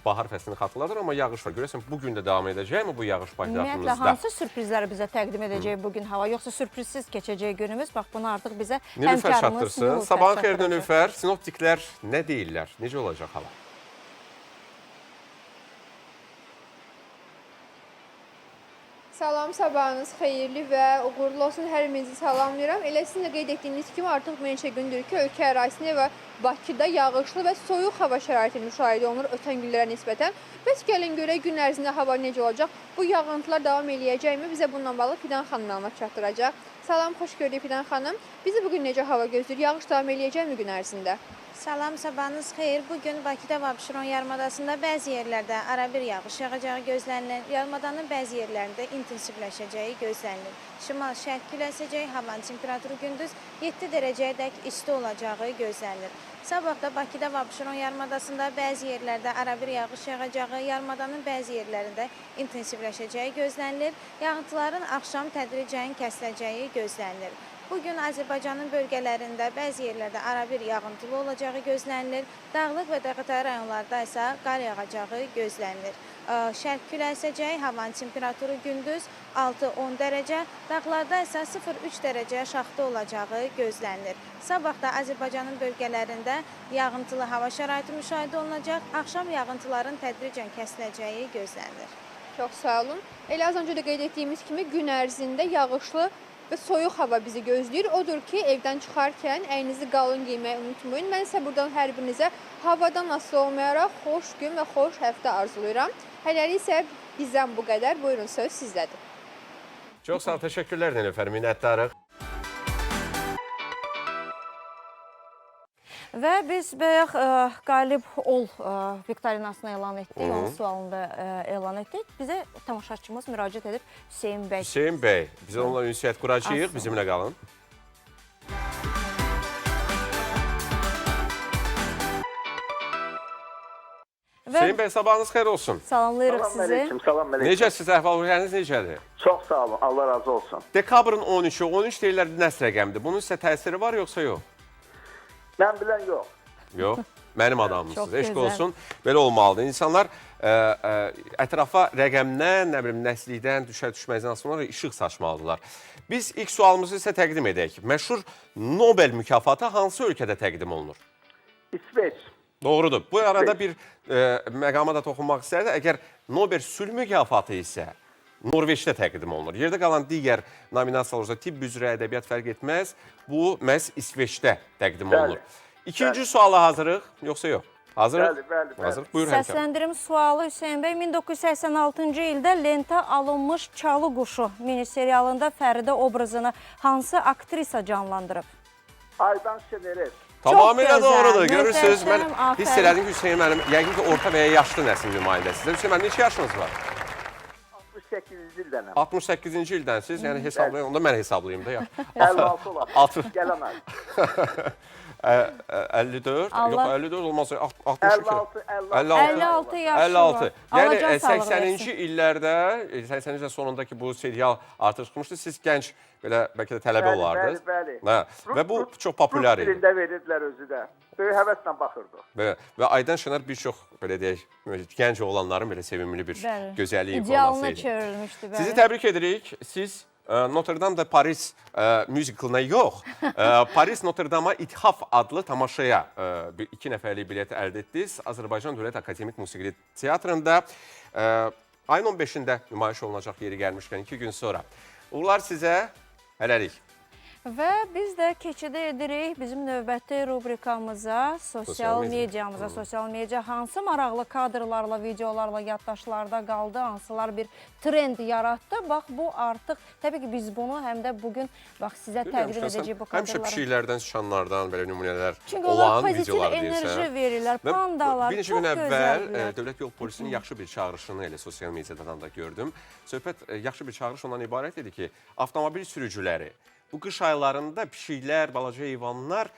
bahar fəslini xatırladır, amma yağış var. Görəsən, bugün də davam edəcəkmi bu yağış paytaxtımızda? Ümumiyyətlə, hansı sürprizləri bizə təqdim edəcək bugün hava? Yoxsa sürprizsiz keçəcək günümüz? Bax, bunu artıq bizə həmkarımız Nilüfər. Sabahın xeyir Nilüfər. Sinoptiklər nə deyirlər? Necə olacaq hava? Salam, sabahınız xeyirli və uğurlu olsun. Hər birinizi salamlayıram. Elə sizin də qeyd etdiyiniz kimi artıq bir neçə gündür ki, ölkə ərazisində və Bakıda yağışlı və soyuq hava şəraiti müşahidə olunur ötən günlərə nisbətən. Bəs gəlin görək gün ərzində hava necə olacaq? Bu yağıntılar davam eləyəcəkmi? Bizə bununla bağlı Fidan xanım məlumat çatdıracaq. Salam, xoş gördük Fidan xanım. Bizi bugün necə hava gözləyir? Yağış davam eləyəcəkmi gün ərzində? Salam, sabahınız xeyir. Bugün Bakıda və Abşeron yarımadasında bəzi yerlərdə arabir yağış yağacağı gözlənilir. Yarımadanın bəzi yerlərində intensivləşəcəyi gözlənilir. Şimal-şərq küləyi əsəcək, havanın temperaturu gündüz 7 dərəcəyədək isti olacağı gözlənilir. Sabah da Bakıda və Abşeron yarımadasında bəzi yerlərdə arabir yağış yağacağı, yarımadanın bəzi yerlərində intensivləşəcəyi gözlənilir. Yağıntıların axşam tədricən kəsiləcəyi gözlənilir. Bugün Azərbaycanın bölgələrində bəzi yerlərdə arabir yağıntılı olacağı gözlənilir. Dağlıq və dağıtayı rayonlarda isə qar yağacağı gözlənilir. Şərq küləyi əsəcək, havanın temperaturu gündüz 6-10 dərəcə, dağlarda isə 0-3 dərəcə şaxta olacağı gözlənilir. Sabah da Azərbaycanın bölgələrində yağıntılı hava şəraiti müşahidə olunacaq. Axşam yağıntıların tədricən kəsiləcəyi gözlənilir. Çox sağ olun. Elə az öncə də qeyd etdiyimiz kimi gün ərzində yağışlı və soyuq hava bizi gözləyir. Odur ki, evdən çıxarkən əyninizi qalın geyməyi unutmayın. Mən isə buradan hər birinizə havadan asılı olmayaraq xoş gün və xoş həftə arzulayıram. Hələlik isə bizdən bu qədər. Buyurun, söz sizdədir. Çox sağ ol, təşəkkürlər Nilüfər, minnətdarıq. Və biz bayaq qalib ol viktorinasını elan etdik, onun sualını da elan etdik. Bizə tamaşaçımız müraciət edib Hüseyn bəy. Hüseyn bəy, biz onunla ünsiyyət quracağıq, bizimlə qalın. Hüseyn bəy, sabahınız xeyir olsun. Salamlayırıq sizi. Salam əleykum, salam əleykum. Necəsiniz, əhval-ruhiyyəniz necədir? Çox sağ olun, Allah razı olsun. Dekabrın 13-ü, 13 deyirlər nəsr rəqəmidir. Bunun sizə təsiri var yoxsa yox? Mən bilən yox. Yox, mənim adamımsınız, eşq olsun, belə olmalıdır. İnsanlar ətrafa rəqəmdən, nə bilim, nəslikdən, düşər-düşməzdən asılı olaraq işıq saçmalıdırlar. Biz ilk sualımızı sizə təqdim edək. Məşhur Nobel mükafatı hansı ölkədə təqdim olunur? İsveç. Doğrudur. Bu arada bir məqama da toxunmaq istərdim. Əgər Nobel sülh mükafatı isə Norveçdə təqdim olunur. Yerdə qalan digər nominasiyalar olsa, tibb üzrə, ədəbiyyat fərq etməz. Bu, məhz İsveçdə təqdim olunur. İkinci suala hazırıq, yoxsa yox? Hazırıq? Bəli, bəli, bəli. Hazırıq. Buyur həmkarım. Səsləndirim sualı Hüseyn bəy, 1986-cı ildə lentə alınmış Çalı Quşu miniserialında Fəridə obrazını hansı aktrisa canlandırıb? Aydan Şenerez. Tamamilə doğrudur. Görürsünüz, mən hiss elədim ki, Hüseyn müəllim, yəqin ki, orta və ya yaşlı nəslin nümayəndəsidir. Hüseyn müəllim, neçə yaşınız var? 68-ci ildənəm. 68-ci ildənsiniz, yəni hesablayın, onda mən hesablayayım da. 56 olar, gələn ay. 54, yox 54 olmaz, 62. 56 yaşı var. Yəni 80-ci illərdə, 80-ci illərin sonundakı bu serial artıq çıxmışdı. Siz gənc, belə bəlkə də tələbə olardınız. Bəli, bəli. Və bu çox populyar idi. Rus dilində verirdilər özü də. Böyük həvəslə baxırdıq. Və Aydan Şener bir çox, belə deyək, gənc oğlanların belə sevimli bir gözəlliyi forması idi. İdealına çevrilmişdi. Sizi təbrik edirik. Siz Notre Dame de Paris müzikalına yox, Paris Notre Dame'a İthaf adlı tamaşaya 2 nəfərlik bilet əldə etdiniz. Azərbaycan Dövlət Akademik Musiqi Teatrında ayın 15-də nümayiş olunacaq yeri gəlmişkən 2 gün sonra. Uğurlar sizə, hələlik. Və biz də keçid edirik bizim növbəti rubrikamıza, sosial mediamıza. Sosial media hansı maraqlı kadrlarla, videolarla yaddaşlarda qaldı, hansılar bir trend yaratdı. Bax, bu artıq, təbii ki, biz bunu həm də bugün bax, sizə təqdim edəcəyik bu kadrları. Həmişə pişiklərdən, sıçanlardan belə nümunələr Çünki onlar olan pozitiv videolar enerji deyirsən. verirlər, pandalar, Bir neçə çox gün əvvəl gözəldirlər. Dövlət Yol Polisinin yaxşı bir çağırışını elə sosial mediadan da gördüm. Söhbət yaxşı bir çağırış ondan ibarət idi ki, avtomobil sürücüləri bu qış aylarında pişiklər, balaca heyvanlar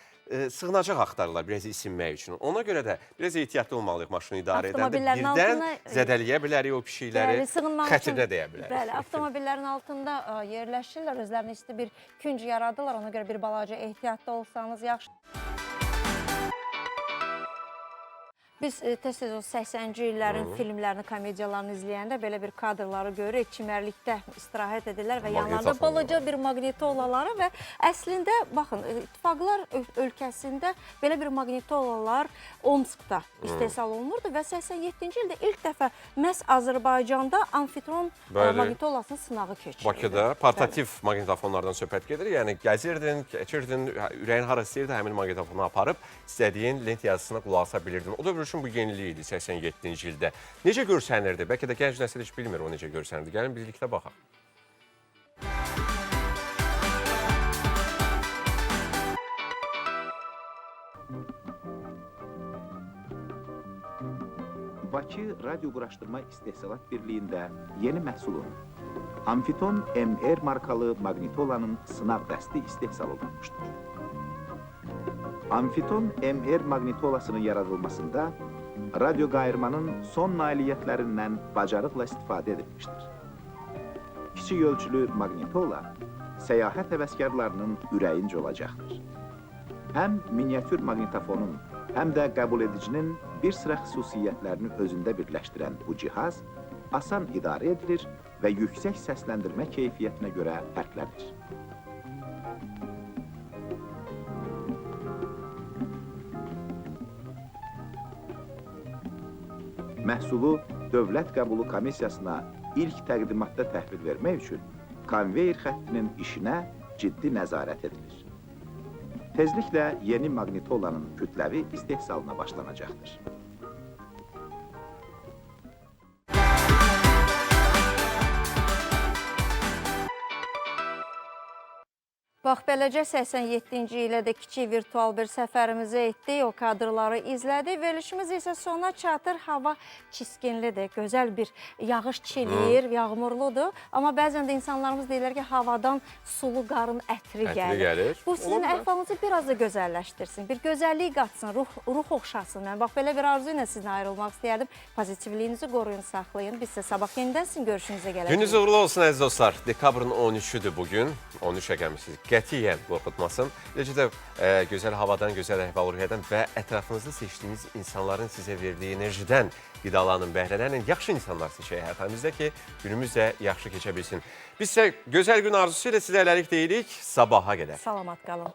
sığınacaq axtarırlar biraz isinmək üçün. Ona görə də biraz ehtiyatlı olmalıyıq maşını idarə edəndə. Birdən zədələyə bilərik o pişikləri, xətrinə dəyə bilərik. Bəli, avtomobillərin altında yerləşirlər, özlərinə isti bir künc yaradırlar. Ona görə bir balaca ehtiyatlı olsanız yaxşı. Biz tez-tez o 80-ci illərin filmlərini, komediyalarını izləyəndə belə bir kadrları görürük. Çimərlikdə istirahət edirlər və yanlarında balaca bir maqnitolaları və əslində, baxın, İttifaqlar ölkəsində belə bir maqnitolalar Omskda istehsal olunurdu və 87-ci ildə ilk dəfə məhz Azərbaycanda amfitron maqnitolasının sınağı keçirildi. Bakıda portativ maqnitofonlardan söhbət gedir. Yəni gəzirdin, keçirdin, ürəyin hara istəyirdi, həmin maqnitofonu aparıb istədiyin lent yazısına qulaq asa bilirdin. O dövr üçün bu yenilik idi 87-ci ildə. Necə görsənirdi? Bəlkə də gənc nəsil heç bilmir o necə görsənirdi. Gəlin birlikdə baxaq. Bakı Radyo Quraşdırma İstehsalat Birliyində yeni məhsulun Amfiton MR markalı maqnitolanın sınaq dəsti istehsal olunmuşdur. Amfiton MR maqnitolasının yaradılmasında radyo qayırmanın son nailiyyətlərindən bacarıqla istifadə edilmişdir. Kiçik ölçülü maqnitola səyahət həvəskarlarının ürəyincə olacaqdır. Həm miniatür maqnitofonun, həm də qəbul edicinin bir sıra xüsusiyyətlərini özündə birləşdirən bu cihaz asan idarə edilir və yüksək səsləndirmə keyfiyyətinə görə fərqlənir. Məhsulu Dövlət Qəbulu Komissiyasına ilk təqdimatda təhvil vermək üçün konveyer xəttinin işinə ciddi nəzarət edilir. Tezliklə yeni maqnitolanın kütləvi istehsalına başlanacaqdır. Bax, beləcə 87-ci ilə də kiçik virtual bir səfərimizi etdik, o kadrları izlədik. Verilişimiz isə sona çatır, hava çiskinlidir, gözəl bir yağış çiliyir, yağmurludur. Amma bəzən də insanlarımız deyirlər ki, havadan sulu qarın ətri gəlir. Bu sizin əhvalınızı biraz da gözəlləşdirsin, bir gözəllik qatsın, ruh oxşasın. Mən bax, belə bir arzu ilə sizinlə ayrılmaq istəyərdim. Pozitivliyinizi qoruyun, saxlayın. Biz isə sabah yenidən sizin görüşünüzə gələcəyik. Gününüz uğurlu olsun əziz dostlar. Dekabrın 13-üdür bugün. 13 rəqəmi sizi qətiyyən qorxutmasın. Eləcə də gözəl havadan, gözəl əhval-ruhiyyədən və ətrafınızda seçdiyiniz insanların sizə verdiyi enerjidən qidalanın, bəhrələnin. Yaxşı insanlar seçək həyatımızda ki, günümüz də yaxşı keçə bilsin. Biz isə gözəl gün arzusu ilə sizə hələlik deyirik. Sabaha qədər. Salamat qalın.